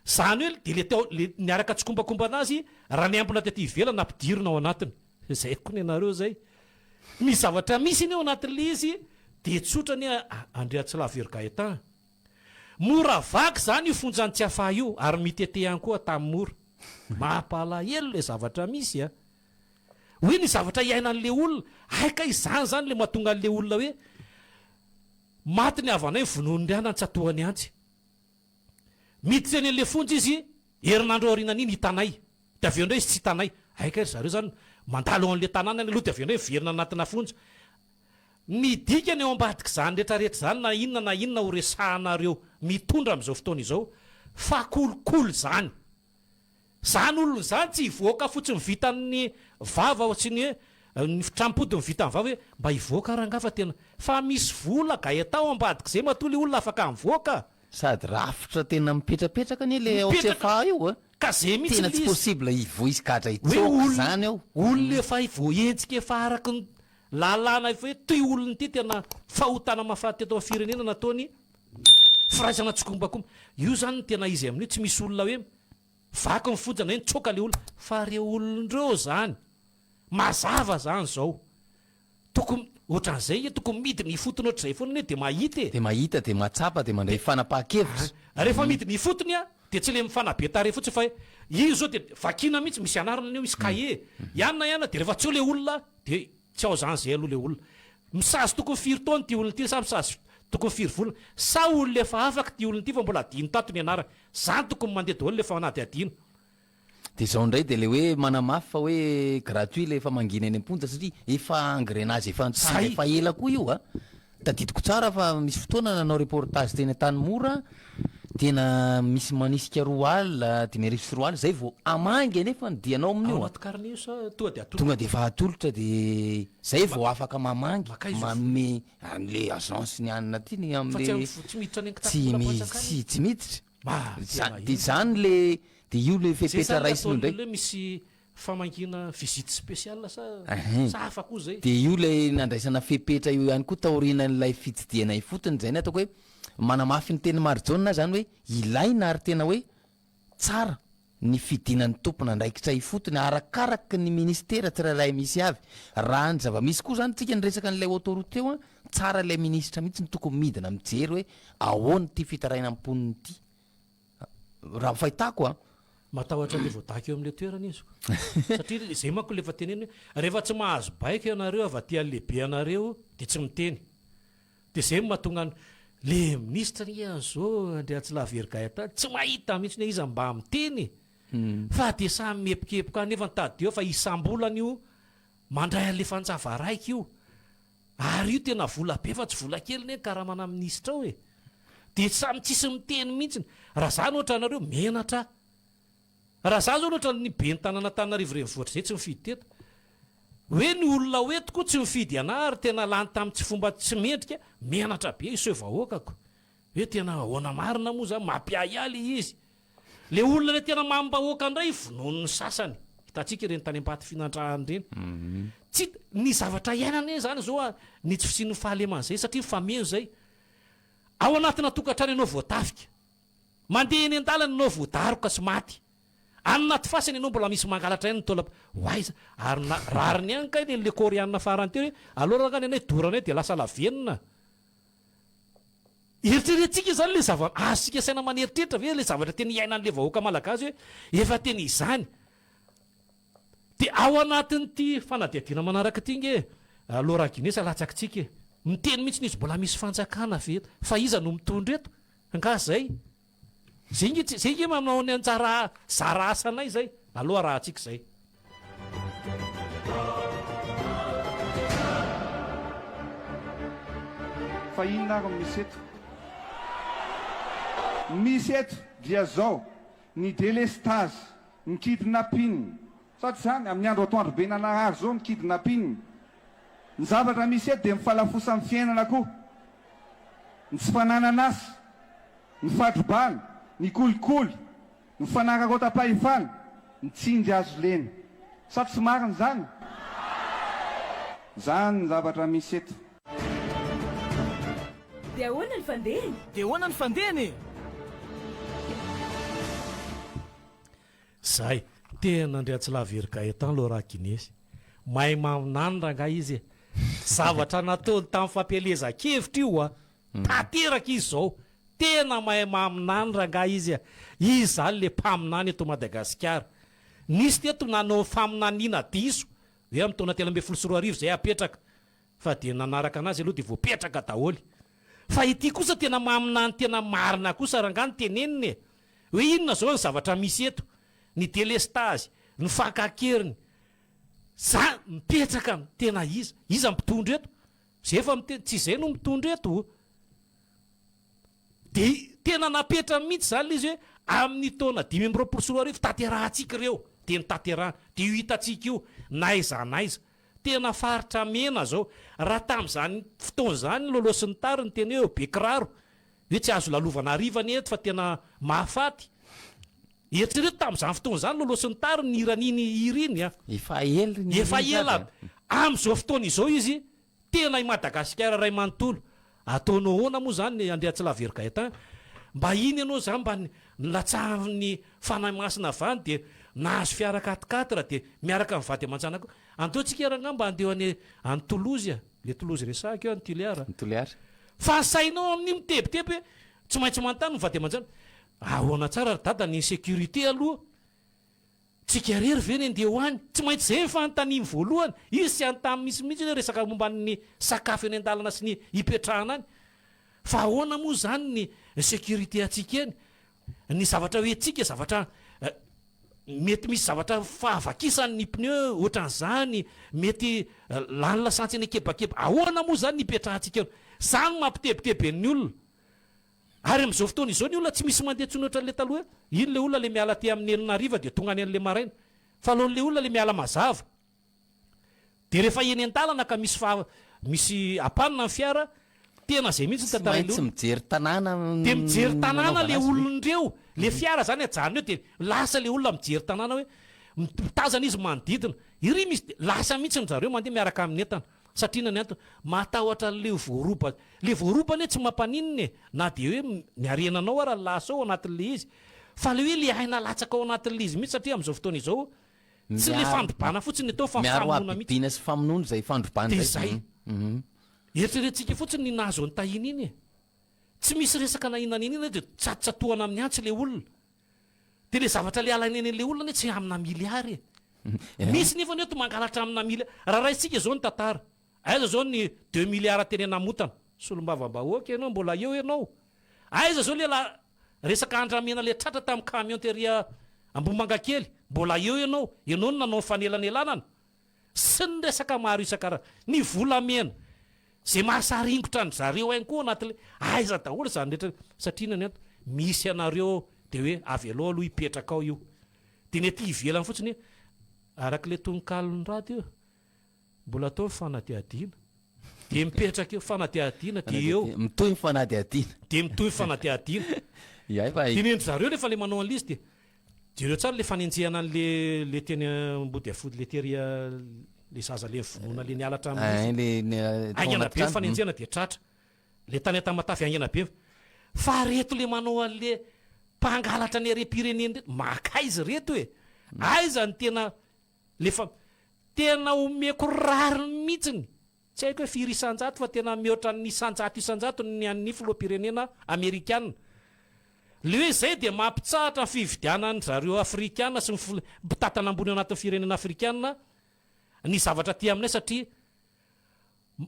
S2: Zany hoe dia le tao le niaraka tsikombakombana azy raha niambina tety ivelany nampidirina ao anatiny. Zay koa nenareo zay. Ny zavatra misy anie ao anatin'le izy dia tsotra anie Andriatsilavery Gaëtan. Mora vaky zany io fonjan'i Tsiafahy io ary mitete ihany koa Antanimora. Mampalahelo le zavatra misy a! Hoe ny zavatra iainan'le olona, hay kay izany zany le mahatonga an'le olona hoe maty ny havanay vonoin'ny riana nitsatohany antsy. Miditra eny an'le fonja izy, herinandro aorianan'iny hitanay, de avy eo indray izy tsy hitanay. Hay kay ry zareo zany mandalo ao an'le tanàna any aloha de avy eo indray miverina anatina fonja. Ny dikany ao ambadik'izany rehetra rehetra izany na inona na inona ho resahanareo mitondra amin'izao fotoana izao fa kolikoly izany. Izany olona izany tsy hivoaka fotsiny vitan'ny vava sy ny hoe ny trampody ny vitan'ny vava hoe mba hivoaka rangaha fa tena fa misy vola Gaëtan ao ambadik'izay matoa ilay olona afaka mivoaka.
S3: Sady rafitra tena mipetrapetraka anie le ao Tsiafahy io a!
S2: Ka zay mihitsy
S3: Tena
S2: le
S3: tsy
S2: izy.
S3: possible hivoy hisy gadra
S2: Hoe
S3: hitsoaka
S2: olona
S3: izany ao.
S2: olona efa voahenjika efa araky ny Lalàna efa hoe toy olona ity tena fahotana mahafaty teto amin'ny firenena nataony firaisana tsikombakomba. Io zany no tena izy amin'io, tsy misy olona hoe vaky ny fonja na hoe nitsoaka le olona fa reo olona reo zany mazava zany zao. Tokony ohatran'izay nge tokony midina ifotony ohatr'izay foana anie de mahita e.
S3: De mahita de mahatsapa de mandray fanapahan-kevitra.
S2: Rehefa midina ifotony a de tsy le mifanabe tarehy fotsiny fa hoe iny zao de vakiana mihitsy misy anarana anie misy cahier ianona ianona de rehefa tsy eo le olona De tsy ao zany zay aloha le olona. Misazy tokony firy taona ity olona ity sa misazy tokony firy volana? Sa olona efa afaka ity olona ity fa mbola adino tato ny anarany? Zany tokony mandeha daholo le fanadihadiana.
S3: De zao ndray de le hoe manamafy fa hoe gratuit le famangiana eny am-ponja satria efa engrenage efa nitranga
S2: Zay.
S3: efa ela koa io a! Tadidiko tsara fa misy fotoana nanao reportage teny Antanimora, tena misy manisika roa alina, 2500 zay vao hamangy anefa ny dianao
S2: Ao
S3: amin'io a!
S2: anaty carnet io sa tonga dia atolotra?
S3: Tonga dia efa atolotra dia zay vao afaka mamangy,
S2: Mankaiza io?
S3: manome an'le agence ny anona aty ny
S2: Fa tsy
S3: am'le
S2: am- tsy miditra any
S3: tsy
S2: an-kitapom-bolam-panjakana
S3: mi-
S2: io?
S3: tsy miditra.
S2: Mba
S3: Za-
S2: tena
S3: dia
S2: ino?
S3: zany le dia io le
S2: Zay
S3: fepetra
S2: zany le
S3: raisina io
S2: ataon'ny
S3: indray.
S2: olona hoe misy Famangiana visite spéciale sa
S3: Ehe.
S2: sa hafa koa zay?
S3: Dia io ilay nandraisana fepetra io ihany koa taorianan'ilay fitsidihana ifotony, izay no ataoko hoe manamafy ny tenin'i Marijaona aho izany hoe ilaina ary tena hoe tsara ny fidinan'ny tompon'andraikitra ifotony arakaraky ny ministera tsirairay misy avy. Raha ny zava-misy koa izany tsika niresaka an'ilay autoroute teo an, tsara ilay minisitra mihitsy no tokony midina mijery hoe ahoana ity fitarainan'ny mponina ity. Raha ny fahitako an.
S2: Matahotra an'le voadaka eo amin'le toerana izy ko. Satria izay manko le efa teneniny hoe rehefa tsy mahazo baiko ianareo avy aty alehibe anareo dia tsy miteny. Dia izay no mahatonga ny le minisitra anie an'izao Andriatsilavery Gaëtan tsy mahita mihitsy hoe iza mba miteny e. Fa dia samy miepokiepoka any nefa ny tadidio fa isam-bolana io mandray an'le fanjava raiky io. Ary io tena vola be fa tsy vola kely ne ny karamana minisitra ao e! Dia samy tsisy miteny mihitsiny. Raha za no ohatra anareo, menatra aho. Raha za zao no ohatra ny ben'ny tanàna Antananarivo renivohitra zay tsy mifidy teto. Hoe ny olona ho eto koa tsy mifidy anah ary tena lany tamin'ny tsy fomba tsy mendrika, menatra be hiseho vahoakako. Hoe tena ahoana marina moa zany, mampiahiahy le izy. Le olona le tena mamim-bahoaka ndray vonoin'ny sasany. Hitantsika ireny tany Ambatofinandrahana ireny. Tsy ny zavatra iainana anie zany zao a, ny tsy fisian'ny fahalemana zay satria mifameno zay. Ao anatina tokantrano ianao voatafika. Mandeha eny an-dalana ianao voadaroka sy maty. Any anaty fasana ianao mbola misy mangalatra ihany ny taolam ho aiza? Ary na rariny ihany kay le koreana farany teo hoe aleo rangahy ny anay doranay dia lasa lavenona. Eritreretintsika izany ilay zava, azontsika saina maneritreritra ve ilay zavatra tena iainan'ilay vahoaka malagasy hoe efa tena izany? Dia ao anatin'ity fanadihadiana manaraka ity nge Laura Guinness alatsakitsika e! Miteny mihitsy izy mbola misy fanjakana ve eto? Fa iza no mitondra eto? Angaha izay? Zay nge tsy, zay nge manao ny anjara zara asanay zay. Aleo arahantsika izay.
S1: Fa inona ary no misy eto? Ny misy eto dia zao, ny delestazy, ny kidnapping, sa tsy izany? Amin'ny andro atoandro be nanarary zao ny kidnapping. Ny zavatra misy eto dia mifalafosa amin'ny fiainana koa. Ny tsy fananana asa. Ny fadrobana.
S11: Ny kolikoly, ny fanararaotam-pahefana, ny tsindry hazo lena. Sa tsy marina izany? Izany ny zavatra misy eto.
S4: Dia ahoana ny fandehany?
S9: Dia ahoana ny fandehany e?
S2: Zay, tena Andriatsilavery Gaëtan Laura Guinness. Mahay maminany rangahy izy e. Zavatra nataony tamin'ny fampielezan-kevitra io a. Tanteraka izy izao. Tena mahay maminany rangahy izy a. Izy izany le mpaminany eto Madagasikara. Nisy teto nanao faminaniana diso hoe amin'ny taona 2013 izay hapetraka. Fa dia nanaraka anazy aloha dia voapetraka daholo. Fa ity kosa tena maminany tena marina kosa rangahy ny teneniny e. Hoe inona izao ny zavatra misy eto? Ny delestazy, ny fakan-keriny. Za mipetraka tena iza? Iza mpitondra eto? Zay efa miteny, tsy izay no mitondra eto o. Dia tena napetrany mihitsy izany ilay izy hoe amin'ny taona 2025 tanterahantsika ireo. Dia notanterahana. Dia io hitantsika io, n'aiza n'aiza. Tena faritra mena izao. Raha tamin'izany fotoana izany Lolo sy ny tariny teny hoe eo Bekiraro, hoe tsy azo lalovana hariva anie eto fa tena mahafaty. Eritrereto tamin'izany fotoana izany Lolo sy ny tariny nihira an'iny hira iny a.
S3: Efa ela iny
S2: Efa ela. Amin'izao fotoana izao izy tena i Madagasikara iray manontolo. Ataonao ahoana moa izany Andriatsilavery Gaëtan? Mba iny ianao izany mba nilatsahan'ny Fanahy Masina avy any dia nahazo fiara quatre quatre dia miaraka amin'ny vady aman-janakao. Andao tsika rangahy mba handeha any any Toulouse a. Le Toulouse resahiko io any Tuléar.
S3: Tuléar.
S2: Fa ny sainao amin'io mitebiteby hoe tsy maintsy manontany ny vady aman-janaka. Ahoana tsara ry dada ny insécurité aloha? Tsika irery ve ny andeha ho any? Tsy maintsy izay ny fanontaniany voalohany. Izy tsy hanontany mihitsy mihitsy hoe resaka momba ny sakafo eny an-dalana sy ny hipetrahana any. Fa ahoana moa izany ny sécurité antsika eny? Ny zavatra ho entintsika, zavatra mety misy zavatra fahavakisany ny pneu ohatran'izany, mety lany lasantsy eny an-kebakeba. Ahoana moa izany ny hipetrahantsika eo? Izany no mampitebiteby ny olona. Ary amin'izao fotoana izao ny olona tsy misy mandeha intsony ohatran'ilay taloha hoe iny ilay olona ilay miala aty amin'ny enina hariva dia tonga any an'ilay maraina. Fa aleon'ilay olona ilay miala mazava. Dia rehefa eny an-dalana ka misy faha misy ampanina ny fiara, tena izay mihitsy ny
S3: Tsy
S2: tantaran'ilay
S3: maintsy
S2: olona.
S3: mijery tanàna
S2: Dia mijery tanàna
S3: nanaovana
S2: ilay
S3: azy ve?
S2: olona ireo. Ilay fiara izany ajanona eo dia lasa ilay olona mijery tanàna hoe mitazana izy manodidina. Iry misy dia lasa mihitsy ry zareo mandeha miaraka amin'ny entana. Satria inona ny antony? Matahotra an'ilay voaroba. Ilay voaroba anie tsy mampaninona e! Na dia hoe ny harenanao ara lasa ao anatin'ilay izy. Fa ilay hoe ilay aina latsaka ao anatin'ilay izy mihitsy satria amin'izao fotoana izao tsy ilay
S3: Miaro
S2: fandrobana fotsiny ny atao fa ny
S3: miaro
S2: famonoana mihitsy.
S3: habibiana sy famonoana izay fandrobana
S2: Dia
S3: izay.
S2: izay. Eritreretintsika fotsiny ny nahazo an'i Tahiana iny e! Tsy misy resaka na inona na inona dia tsatotsatohana amin'ny antsy ilay olona. Dia ilay zavatra ilay alaina eny an'ilay olona anie tsy amina milliard e! Misy nefa ny eto mangalatra amina milliard. Raha raisintsika izao ny tantara, aiza izao ny deux milliards teny Anamotana? Solombavambahoaka ianao, mbola eo ianao. Aiza izao ilay la resaka andramena ilay tratra tamin'ny camion tery Ambohimangakely? Mbola eo ianao, ianao no nanao ny fanelanelanana. Sy ny resaka maro isan-karazany. Ny volamena, izay mahasaringotra an-dry zareo ihany koa anatin'ilay, aiza daholo izany rehetra, satria inona ny antony? Misy anareo ao, dia hoe avelao aloha hipetraka ao io. Dia ny aty ivelany fotsiny, araka ilay tononkalon'ny rad io, mbola atao ny fanadihadiana. Dia mipetraka eo, fanadihadiana, dia eo.
S3: Mitohy ny fanadihadiana.
S2: Dia mitohy ny fanadihadiana.
S3: Iay fa.
S2: Dia ny zareo rehefa ilay manao an'ilay izy dia jereo tsara ilay fanenjehana an'ilay le teny Ambodiafody le tery le zaza le vonoina le niala hatramin'ny
S3: le
S2: haingana be ny fanenjehana dia tratra. Le tany Antamatave haingana be. Fa reto le manao an'le mpangalatra ny harem-pirenena reto, makaiza reto e? Aiza ny tena le fa tena omeko rariny mihitsiny, tsy haiko hoe firy isan-jato fa tena mihoatra ny isan-jato isan-jato ny an'ny filoham-pirenena amerikana. Le hoe zay dia mampitsahatra ny fividianan-dry zareo afrikana sy ny fil- mpitantana ambony ao anatin'ny firenena afrikana ny zavatra aty aminay satria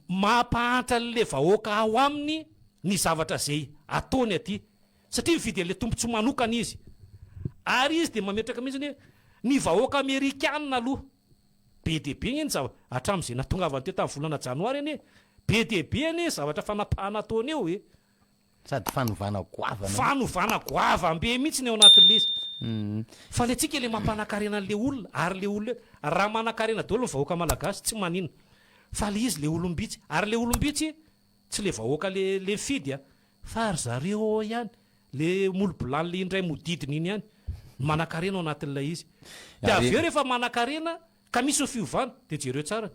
S2: Mampahantra an'le vahoaka ao aminy ny zavatra izay ataony aty satria mividy an'le tombotsoa manokana izy ary izy dia mametraka mihitsy hoe ny vahoaka amerikana aloha be dia be anie ny zava hatramin'izay natongavany teo tamin'ny volana janoary anie be dia be anie ny zavatra fanapahana ataony eo e.
S3: Sady fanovana goavana.
S2: Fanovana goavam-be mihitsy ny ao anatin'ilay izy. Fa ny antsika ilay mampanakarena an'ilay olona, ary ilay olona raha manakarena daholo ny vahoaka malagasy tsy maninona. Fa ilay izy ilay olom-bitsy, ary ilay olom-bitsy tsy ilay vahoaka ilay ilay mifidy a, fa ry zareo ao ihany. Le molo-bilany le indray modidina iny ihany no manankarena ao anatin'ilay izy. Dia avy eo rehefa manankarena ka misy ny fiovana dia jereo tsara,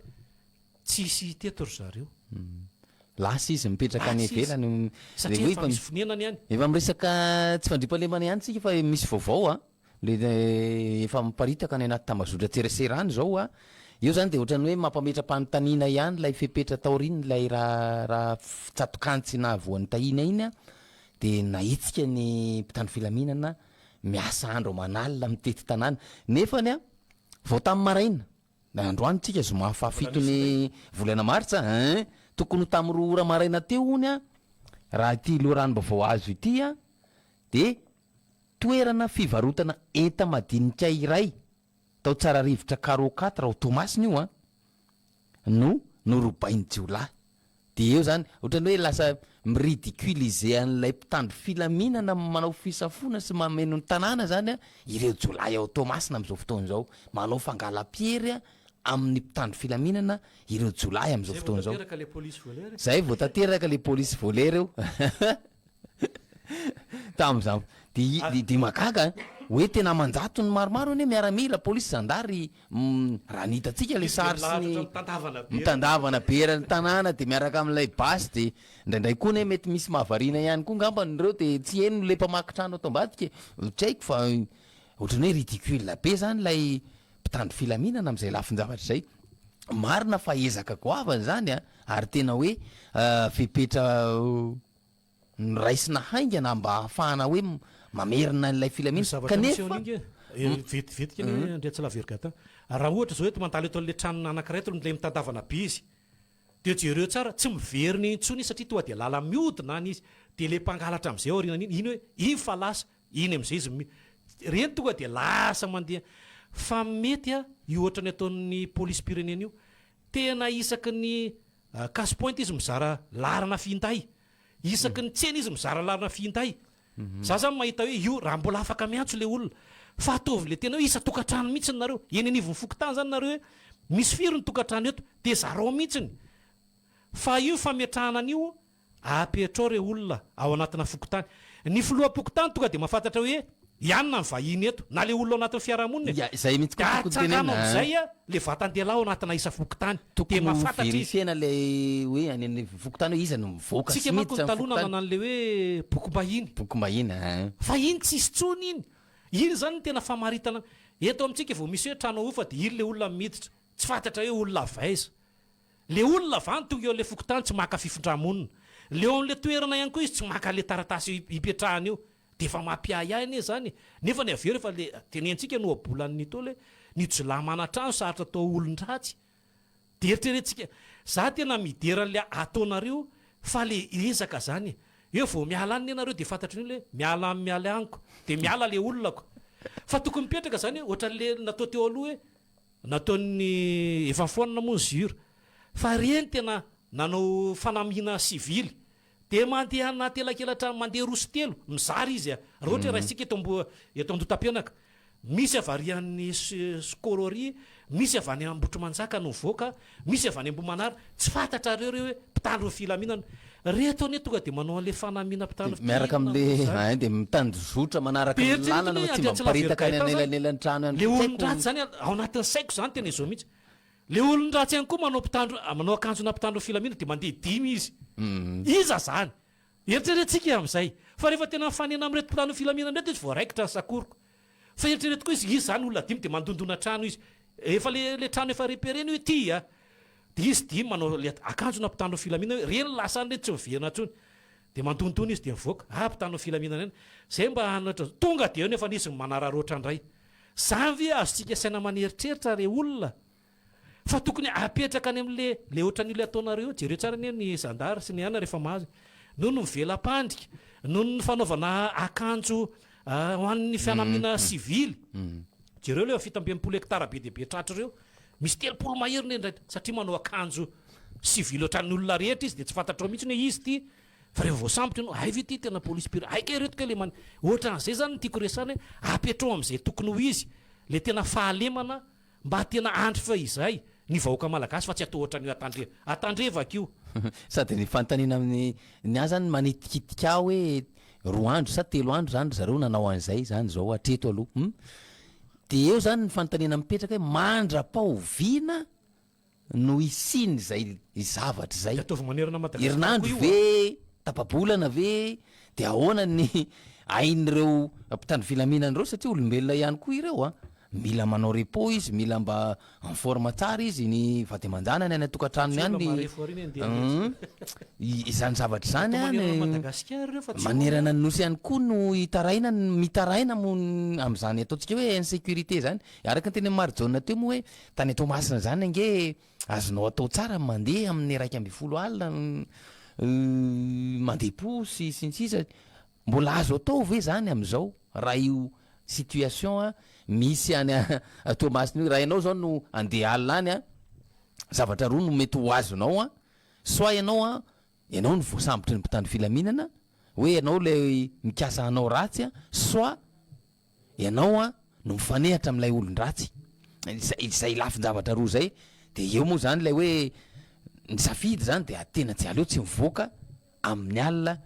S2: tsisy hita eto ry zareo.
S3: Lasa izy mipetraka any
S2: Lasa izy.
S3: ivelany.
S2: Satria efa misy fonenany any.
S3: Efa miresaka tsy fandriampahalemana ihany tsika fa misy vaovao a. Le efa miparitaka any anaty tambazotran-tserasera any izao a. Eo zany dia ohatran'ny hoe mampametra-panontaniana ihany ilay fepetra taorian'ilay raharaha tsatokantsy nahavoan'i Tahiana iny a. Dia nahetsika ny mpitandro filaminana miasa andro aman'alina mitety tanàna. Nefany a, vao tamin'ny maraina, androany tsika zoma fahafiton'ny volana martsa ein, tokony ho tamin'ny roa ora maraina teo hono a, raha ity loharanom-baovao azo ity a, dia toerana fivarotana enta-madinika iray tao Tsararivotra Carreau quatre ao Toamasina io an, no norobain'ny jiolahy. Dia eo izany, ohatran'ny hoe lasa mi-ridiculiser an'ilay mpitandro filaminana manao fisafoana sy mameno ny tanàna izany ireo jiolahy ao Toamasina amin'izao fotoana izao. Manao fangalam-piery amin'ny mpitandro filaminana ireo jiolahy amin'izao fotoana izao.
S2: Zay vao tanteraka ilay polisy voleur e.
S3: Zay vao tanteraka ilay polisy voleur eo. Tamin'izany, dia dia mahagaga an, hoe tena aman-jatony maromaro anie miaramila, polisy, zandary, raha ny hitantsika ilay sary sy ny mitandavana be eran'ny tanàna dia miaraka amin'ilay basy dia indraindray koa anie mety misy mahavariana ihany koa angambany ireo dia tsy heno ilay mpamaky trano ato ambadika e, tsy haiko fa ohatran'ny hoe ridicule be izany ilay mpitandro filaminana amin'izay lafin-javatra izay. Marina fa ezaka goavana izany an, ary tena hoe fepetra noraisina haingana mba hahafahana hoe mamerina an'ilay
S2: filamina.
S3: Ny
S2: zavatra miseho an'iny ange, vetivetika anie Andriatsilahy Vergatin, raha ohatra izao eto mandalo eto an'ilay tranona anankiray eto ilay mitandavana be izy, dia jereo tsara, tsy miverina intsony izy satria tonga dia lala mihodina any izy, dia ilay mpangalatra amin'izay aorianan'iny, iny hoe iny fa lasa, iny amin'izay izy mi-, ireny tonga dia lasa mandeha. Fa mety io ohatran'ny ataon'ny polisim-pirenena io, tena isaky ny cash point izy mizara laharana finday, Isaky ny tsena izy mizara lalana finday. Za zany mahita hoe io raha mbola afaka miantso le olona. Fa ataovy le tena hoe isan-tokantrano mihitsiny nareo. Eny anivon'ny fokontany zany nareo hoe misy firy ny tokantrano eto de zarao mihitsiny. Fa io fametrahana an'io apetrao re olona ao anatina fokontany. Ny filoham-pokontany tonga de mahafantatra hoe Ianona ny vahiny eto, na le olona ao anatin'ny fiarahamonina e.
S3: Ya, izay mihitsy koa
S2: Dia
S3: tokony tenenina
S2: atsangano
S3: an.
S2: amin'izay le vatan-dehilahy ao anatina isa-fokontany. Dia
S3: Tokony ho
S2: mahafantatra izy.
S3: verifiena ilay hoe any amin'ny fokontany hoe iza no mivoaka sy
S2: Tsika manko
S3: miditra
S2: ny
S3: amin'ny
S2: taloha
S3: fokontany.
S2: nanana an'le hoe bokim-bahiny.
S3: Bokim-bahiny an.
S2: Fa iny tsisy intsony iny. Iny izany no tena famaritana. Eto amintsika vao misy hoe trano ahofa dia iny le olona miditra. Tsy fantatra hoe olona avy aiza. Le olona avy any tonga eo an'le fokontany tsy maka fifindra-monina. Le eo amin'le toerana ihany koa izy tsy maka an'le taratasy ipetrahany eo. Dia efa mampiahiahy anie izany e! Nefa ny avy eo rehefa le tenentsika ny ohabolan'ny Ntaolo hoe ny jiolahy manan-trano sarotra atao olon-dratsy. Dia eritreretintsika, za tena midera an'le ataonareo fa le ezaka zany e! Eo vao miala any anie nareo dia fantatry ny olona hoe miala any miala any ko, dia miala le olona ko. Fa tokony mipetraka zany hoe ohatran'le natao teo aloha hoe nataon'ny efa foanana moa ny jur fa reny tena nanao fanamiana sivily Dia mandeha anaty elakelatrano mandeha roa sy telo, mizara izy a! Raha ohatra hoe raisintsika eto ambo eto Andohatapenaka, misy avy ary any Sikoro ary, misy avy any Ambohitrimanjaka no mivoaka, misy avy any Ambohimanara, tsy fantatrareo ireo hoe mpitandro ny filaminana. Reto anie tonga dia manao an'ilay fanamiana mpitandro
S3: Dia miaraka amin'ilay hein dia mitanjozotra manaraka
S2: Dia
S3: ny lalana
S2: eritrereto
S3: fa tsy mba
S2: hoe Andriatsilahy
S3: miparitaka any
S2: Vergaëtan zany,
S3: anelanelan-trano ihany
S2: le
S3: koa. Tsy haiko.
S2: olon-dratsy zany ao anatin'ny saiko zany tena izao mihitsy. Le olon-dratsy ihany koa manao mpitandro manao akanjona mpitandro ny filaminana dia mandeha dimy izy. Iza zany? Eritreretintsika amin'izay. Fa rehefa tena mifanena amin'ireto mpitandro ny filaminana ireto izy vao raikitra ny sakoroka. Fa eritrereto koa izy, izy zany olona dimy dia mandondona trano izy. Efa le le trano efa repérena io ity a. Dia izy dimy manao le akanjona mpitandro ny filaminana hoe reny lasa any reny tsy miverina intsony. Dia mandondona izy dia mivoaka. Ah mpitandro ny filaminana eny. Zay mba hanatra. Tonga dia eo nefa izy manararaotra indray. Zany ve azontsika saina maneritreritra re olona? Fa tokony apetraka any amle le otran'io le ataonareo io, jereo tsara anie ny zandary sy ny ana rehefa mahazo noho ny mivelam-pandrika, noho ny fanaovana akanjo ho an'ny fianamiana sivily, jereo le 67 hectare be dia be tratra ireo, misy 30 mahery ne indray satria manao akanjo sivily otran'ny olona rehetra izy dia tsy fantatrao mihitsy hoe izy ity. Fa rehefa voasambotra ianao, hay ve ity tena police pure, hay kay ireto kay le man, ohatran'izay zany no tiako resahana hoe apetrao amin'izay tokony ho izy le tena fahalemana mba tena andry fahizay ny vahoaka malagasy fa tsy atao ohatran'io atandre, atandrevaka io.
S3: Sady ny fanontaniana amin'ny, ny ahy zany manitikitika ahy hoe. Roa andro sa telo andro zany ry zareo nanao an'izay zany zao hatreto aloha hum. Dia eo zany ny fanontaniana mipetraka hoe mandra-pahoviana no hisian'izay zavatra izay?
S2: Dia ataovy manerana Madagasikara koa
S3: Herinandro
S2: io
S3: ve?
S2: an!
S3: Tapa-bolana ve? Dia ahoana ny ain'ireo mpitandro filaminana ireo satria olombelona ihany koa ireo an! Mila manao repos izy, mila mba en forme tsara izy, ny vady aman-janany any an-tokantranony
S2: Tsy
S3: any
S2: olona
S3: ny
S2: marefo ary iny andeha hanenjika.
S3: Izany zavatra izany
S2: Atao
S3: an,
S2: manerana an'i Madagasikara ireo fa tsy
S3: manerana ny Nosy ihany koa no itaraina, mitaraina moa amin'izany ataontsika hoe insécurité izany. Araka ny tenin'i Marijaona teo moa hoe tany Toamasina izany ange azonao atao tsara ny mandeha amin'ny 11 alina, mandeha posy sy ny sisa. Mbola azo atao ve zany amizao raha io situation misy any Toamasina io, raha ianao zao no andeha alina any an, zavatra roa no mety ho azonao an, soit ianao an, ianao no voasambotry ny mpitandro filaminana, hoe ianao ilay mikasa hanao ratsy an, soit Ianao an no mifanehatra amin'ilay olon-dratsy. Izay izay lafin-javatra roa izay, dia eo moa izany ilay hoe ny safidy izany dia tena tsy aleo tsy mivoaka amin'ny alina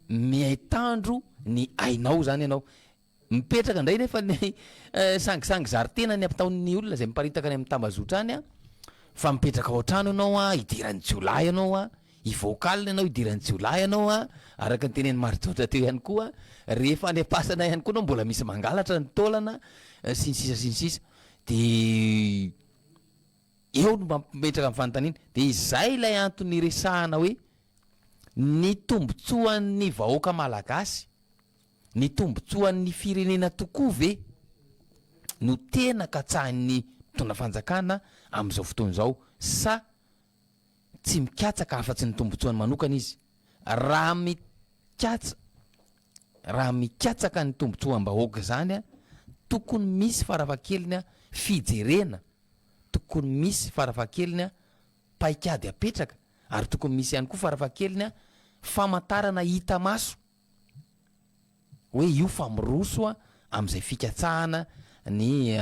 S3: mihaitandro ny ainao izany ianao. Mipetraka indray nefa ny sangisangy zary tena ny ataon'ny olona izay miparitaka any amin'ny tambazotra any an, fa mipetraka ao an-trano ianao an, idiran'ny jiolahy ianao an, Hivoaka alina ianao, hidiran'ny jiolahy ianao an, araka ny tenenin'i Marijaoja teo ihany koa, rehefa any am-pasana ihany koa ianao mbola misy mangalatra ny taolana, sy ny sisa sy ny sisa. Dia eo no mampimetraka ny fanontaniana. Dia izay ilay antony iresahana hoe ny tombotsoan'ny vahoaka malagasy, ny tombotsoan'ny firenena tokoa ve no tena katsahin'ny mpitondra fanjakana amin'izao fotoana izao sa Tsy mikatsaka afa-tsy ny tombontsoany manokana izy. Raha mikatsa raha mikatsaka ny tombontsoam-bahoaka izany, tokony misy farafahakeliny fijerena, tokony misy farafahakeliny paikady apetraka ary tokony misy ihany koa farafahakeliny famantarana hita maso. hoe io fa miroso amin'izay fikatsahana ny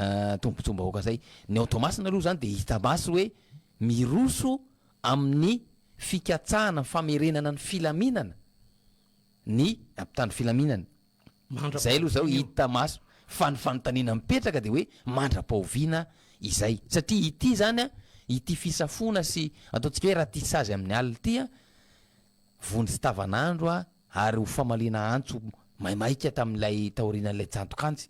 S3: tombotsoam-bahoaka izay. Ny ao Toamasina aloha izany dia hita maso hoe miroso amin'ny fikatsahana ny famerenana ny filaminana ny mpitandro filaminana. Izay aloha izao hita maso fa ny fanontaniana mipetraka dia hoe mandra-pahoviana izay? Satria ity izany ity fisafoana sy ataontsika hoe ratissage amin'ny alina ity vonjy tavanandro ary ho famaliana antso maimaika tamin'ilay taorianan'ilay jantokanjy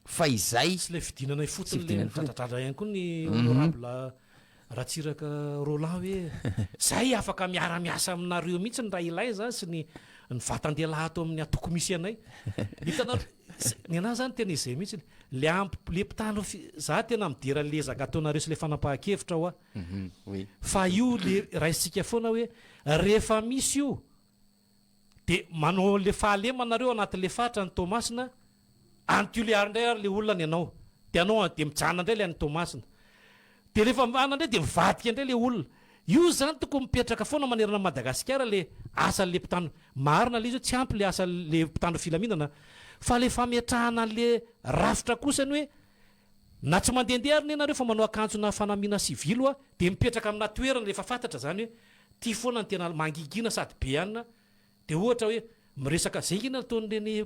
S3: fa izay
S2: Sy ilay fidinana ifotony ilay nidradradradra ihany koa ny honorable Ratsiraka Roland hoe zay afaka miara miasa aminareo mihitsy raha ilaina zany sy ny ny vatan-dehilahy ato amin'ny antoko misy anay. Hitanareo, ny anahy zany tena izay mihitsy, le amp- le mpitandro fi- za tena midera le ezaka ataonareo sy le fanapahan-kevitra hoa. Fa io le raisintsika foana hoe rehefa misy io De manao an'le fahalemana nareo anatin'le faritra any Toamasina, any Tuléar indray ary le olona ny anao, de anao any de mijanona indray le any Toamasina. De rehefa any indray de mivadika indray le olona. Io zany tokony mipetraka foana manerana an'i Madagasikara le asan'le mpitandro, marina le izy hoe tsy ampy le asan'le mpitandro filaminana, fa le fametrahana an'le rafitra kosa ny hoe na tsy mandehandeha ary ne nareo fa manao akanjona fanamiana sivily hoa de mipetraka amina toerana efa fantatra zany hoe Ty foana ny tena mangigina sady be anona de ohatra hoe miresaka zay nge nataon'ireny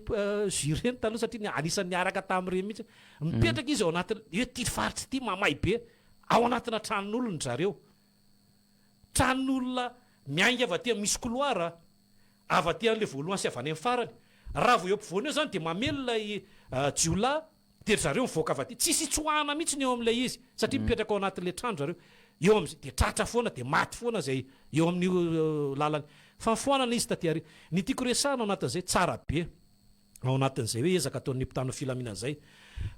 S2: jus reny taloha satria anisan'ny niaraka tamin'ireny mihitsy mipetraka izy ao anatin'ny hoe ty faritra ity mamay be ao anatina tranon'olona ry zareo tranon'olona miainga avy aty misy couloir avy aty an'le voalohany sy avy any amin'ny farany raha vao eo ampovoany eo zany de mamely ilay jiolahy Dia ry zareo mivoaka avy aty. Tsisy itsoahana mihitsy ny eo amin'ilay izy satria mipetraka ao anatin'ilay trano zareo. Eo amin'izay dia tratra foana dia maty foana izay eo amin'io lalana. Fa foanana izy taty aoriana. Ny tiako resahana ao anatin'izay, tsara be ao anatin'izay hoe ezaka ataon'ny mpitandro ny filaminana izay.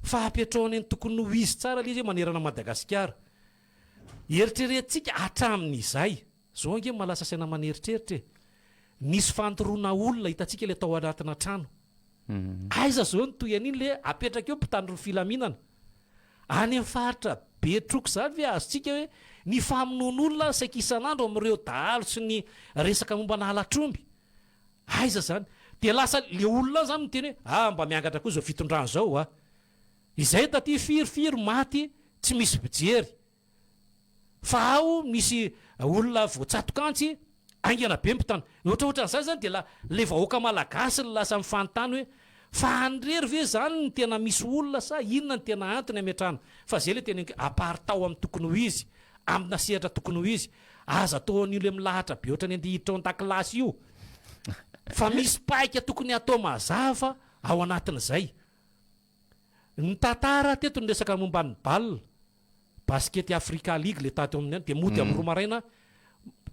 S2: Fa apetraho any amin'ny tokony ho izy tsara ilay izy hoe manerana an'i Madagasikara. Eritreretintsika hatramin'izay. Zao ange mahalasa saina maneritreritra e. Nisy fandoroana olona hitantsika ilay tao anatina trano. Aiza zao ny toy an'iny le apetraka eo mpitandro ny filaminana? Any amin'ny faritra Betroka izany ve azontsika hoe ny famonoan'olona saika isan'andro amin'ireo dahalo sy ny resaka momba ny halatr'omby? Aiza izany? Dia lasa le olona any izany miteny hoe ah mba miangatra koa izao fitondrana izao ah! Izay taty firy firy maty tsy misy mpijery. Fa ao misy olona voatsatoka antsy. Haingana be ny mpitandro. Ny ohatraohatran'izany zany dia la le vahoaka malagasy no lasa mifanontany hoe fa any irery ve zany no tena misy olona sa inona no tena antony ametrahana fa zay le teneniko hoe aparitao amin'ny tokony ho izy, amina sehatra tokony ho izy. Aza atao an'io le milahatra be ohatran'ny andeha hiditra ao an-dakilasy io fa misy paika tokony hatao mazava ao anatin'izay. Nitantara teto ny resaka momba ny bal, basket Africa League le tato amin'ny any dia mody amin'ny roa maraina aho.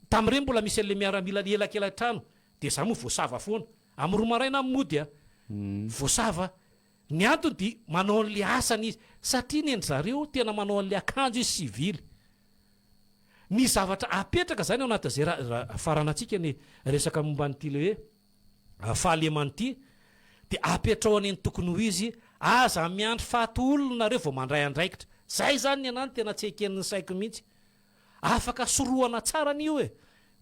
S2: Tamin'ireny mbola misy an'le miaramila nielakelan-trano dia za moa voasava foana. Amin'ny roa maraina aho mody a! Voasava. Ny antony dia manao an'le asany izy satria ny an-dry zareo tena manao an'le akanjo izy sivily. Ny zavatra apetraka zany ao anatin'izay raha faranantsika ny resaka momba an'ity le hoe fahalemana ity dia apetrao any ny tokony ho izy, aza miandry faty olona nareo vao mandray andraikitra, zay zany ny anah no tena tsy eken'ny saiko mihitsy, afaka sorohana tsara anie io e,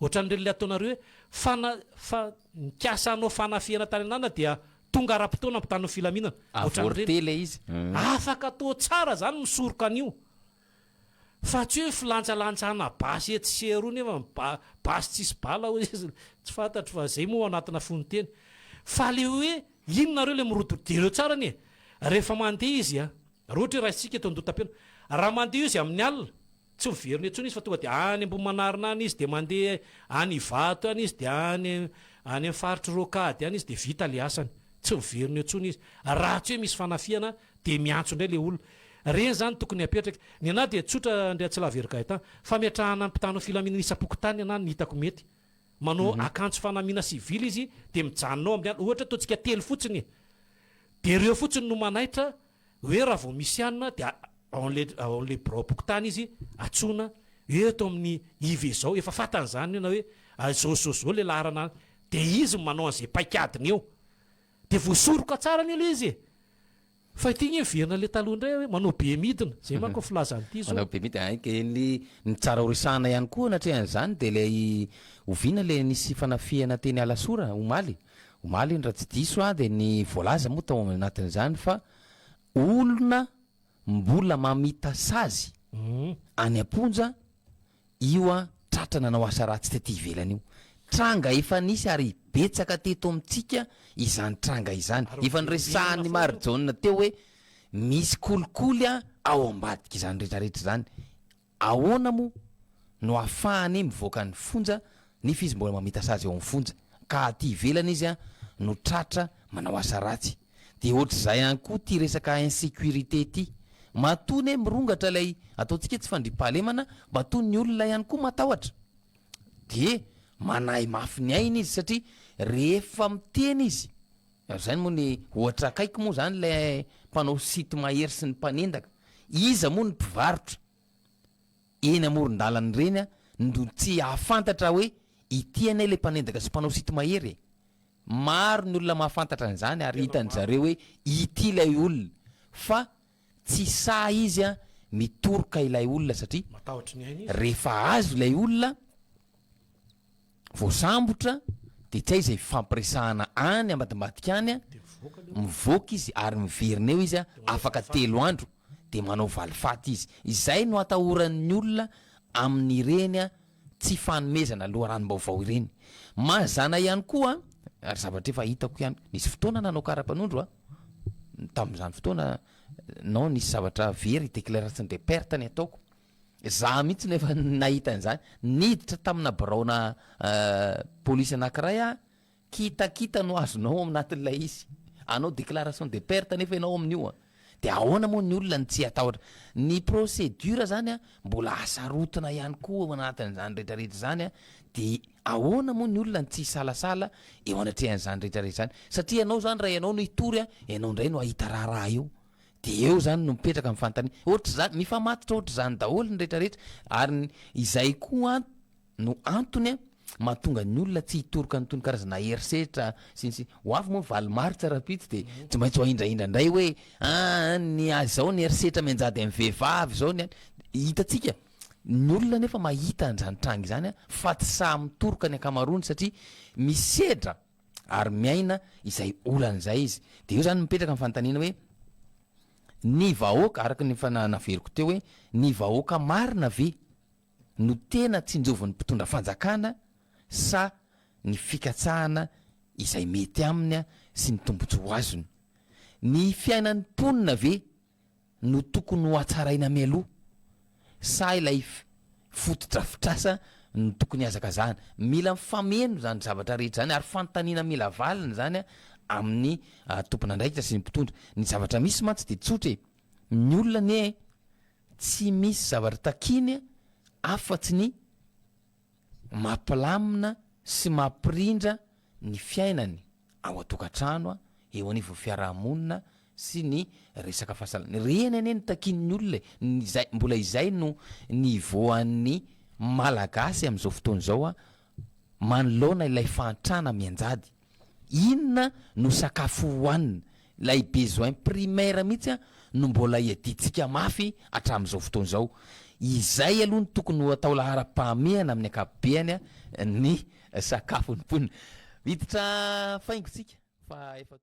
S2: ohatran'ireny le ataonareo hoe fana fa nikasa hanao fanafihana tany anana dia tonga ara-potoana mpitandro ny filaminana,
S3: Avorté
S2: ohatran'ireny,
S3: ilay izy.
S2: afaka atao tsara zany misoroka an'io. Fa tsy hoe filanjalanjana basy etsy sy eroa nefa ny basy tsisy bala hoy izy, tsy fantatro fa zay moa ao anatina fononteny. Fa le hoe iny nareo le mirodorodo, jereo tsara anie, rehefa mandeha izy a, raha ohatra hoe raisintsika eto Andohatapenaka, raha mandeha izy amin'ny alina, tsy miverina intsony izy fa tonga dia any Ambohimanarina any izy, dia mandeha any Ivato any izy, dia any any amin'ny faritr'i Rocade any izy dia vita le asany, tsy miverina eo intsony izy, raha tsy hoe misy fanafihana Dia miantso indray le olona. Reny zany tokony apetraka. Ny anah dia tsotra Andriatsilavery Gaëtan. Fametrahana ny mpitandro ny filaminana isam-pokontany ny anah no hitako mety. Manao akanjo fanamiana sivily izy dia mijanona ao amin'ny alina. Ohatra ataontsika telo fotsiny e. Dia ireo fotsiny no manaitra hoe raha vao misy anona dia ao amin'ilay ao amin'ilay biraom-pokontany izy antsoina eto amin'ny IV izao. Efa fantany izany io na hoe izao izao izao ilay laharana dia izy no manao an'izay paikadiny eo. Dia voasoroka tsara anie ilay izy e! Fa ity nge miverina le taloha indray hoe manao be midina, zay manko ny filazany ity zao.
S3: Manao be midina, hay ke ny ny tsara ho resahana ihany koa anatrehan'izany dia ilay oviana ilay nisy fanafihana teny Alasora omaly, omaly iny raha tsy diso aho dia ny voalaza moa tao anatin'izany fa olona mbola mamita sazy any am-ponja Io an tratra nanao asa ratsy tety ivelany io. Tranga efa nisy ary betsaka teto amintsika izany tranga izany. Efa noresahan'i Marijaona teo hoe misy kolikoly an ao ambadik'izany retraretra izany. Ahoana moa no ahafahany mivoaka ny fonja nefa izy mbola mamita sazy ao amin'ny fonja ka aty ivelany izy an no tratra manao asa ratsy. Dia ohatr'izay ihany koa ity resaka insécurité ity. Matoa anie mirongatra ilay ataontsika hoe tsy fandriampahalemana, matoa ny olona ihany koa matahotra. Dia manahy mafy ny ainy izy satria rehefa miteny izy, ary izany moa ny ohatra akaiky moa izany ilay mpanao sinto-mahery sy ny mpanendaka. Iza moa no mpivarotra eny amoron-dalana ireny no tsy hahafantatra hoe ity anie ilay mpanendaka sy mpanao sinto-mahery e? Maro ny olona mahafantatra an'izany ary hitan-dry zareo hoe ity ilay olona fa tsy sahy izy mitoroka ilay olona satria
S2: Matahotra ny ainy izy.
S3: rehefa azo ilay olona voasambotra dia tsy hay izay fifampiresahana any ambadimbadika any,
S2: Dia mivoaka ilay olona.
S3: mivoaka izy ary miverina eo izy
S2: Dia manao
S3: afaka
S2: valifaty.
S3: telo andro dia manao valifaty izy. Izay no atahoran'ny olona amin'ireny tsy fanomezana loharanom-baovao ireny. Mazàna ihany koa, ary zavatra efa hitako ihany, nisy fotoana nanao kara-panondro aho, tamin'izany fotoana, non nisy zavatra very, déclaration de perte ny ataoko, za mihitsy no efa nahita an'izany, niditra tamina biraona polisy anankiray aho, Kitakita no azonao ao anatin'ilay izy. Hanao déclaration de perte anefa ianao amin'io an. Dia ahoana moa ny olona no tsy hatahotra? Ny procédure zany an, mbola hasarotina ihany koa ao anatin'izany rehetra rehetra izany an, dia ahoana moa ny olona no tsy hisalasala eo anatrehan'izany rehetra rehetra izany? Satria ianao zany raha ianao no hitory an, ianao indray no hahita raharaha eo. Dia eo zany no mipetraka ny fanontaniana. Ohatr'izany, mifamatotra ohatr'izany daholo ny rehetra rehetra. Ary ny, izay koa an, no antony mahatonga ny olona tsy hitoroka an'itony karazana herisetra sy ny sisa Ho avy moa ny valo martsa rahampitso dia tsy maintsy ho ahindrahindra indray hoe aa ny azy izao ny herisetra mianjady amin'ny vehivavy izao ny any. Hitantsika, ny olona anefa mahita an'izany tranga izany fa tsy sahy mitoroka ny ankamaroany satria misedra ary miaina izay olana izay izy. Dia eo izany mipetraka ny fanontaniana hoe ny vahoaka, araka ny efa naveriko teo hoe ny vahoaka marina ve no tena tsinjovin'ny mpitondra fanjakana. sa ny fikatsahana izay mety aminy sy ny tombontsoa ho azony? Ny fiainan'ny mponina ve no tokony ho hatsaraina mialoha sa ilay fotodrafitrasa no tokony hihazakazahana? Mila mifameno izany zavatra rehetra izany ary fanontaniana mila valiny izany amin'ny tompon'andraikitra sy ny mpitondra. Ny zavatra misy mantsy dia tsotra e! Ny olona anie tsy misy zavatra takiany afa-tsy ny mampilamina sy mampirindra ny fiainany ao an-tokantrano, eo anivon'ny fiarahamonina sy ny resaka fahasalamana. Ireny anie no takian'ny olona e! Ny izay, mbola izay no niveau an'ny Malagasy amin'izao fotoana izao manoloana ilay fahantrana mianjady. Inona no sakafo hohanina? Ilay besoin primaire mihitsy no mbola iadiantsika mafy hatramin'izao fotoana izao. Izay aloha no tokony ho atao laharam-pahamehana amin'ny ankapobeany ny sakafon'ny mponina. Miditra faingo tsika fa efa.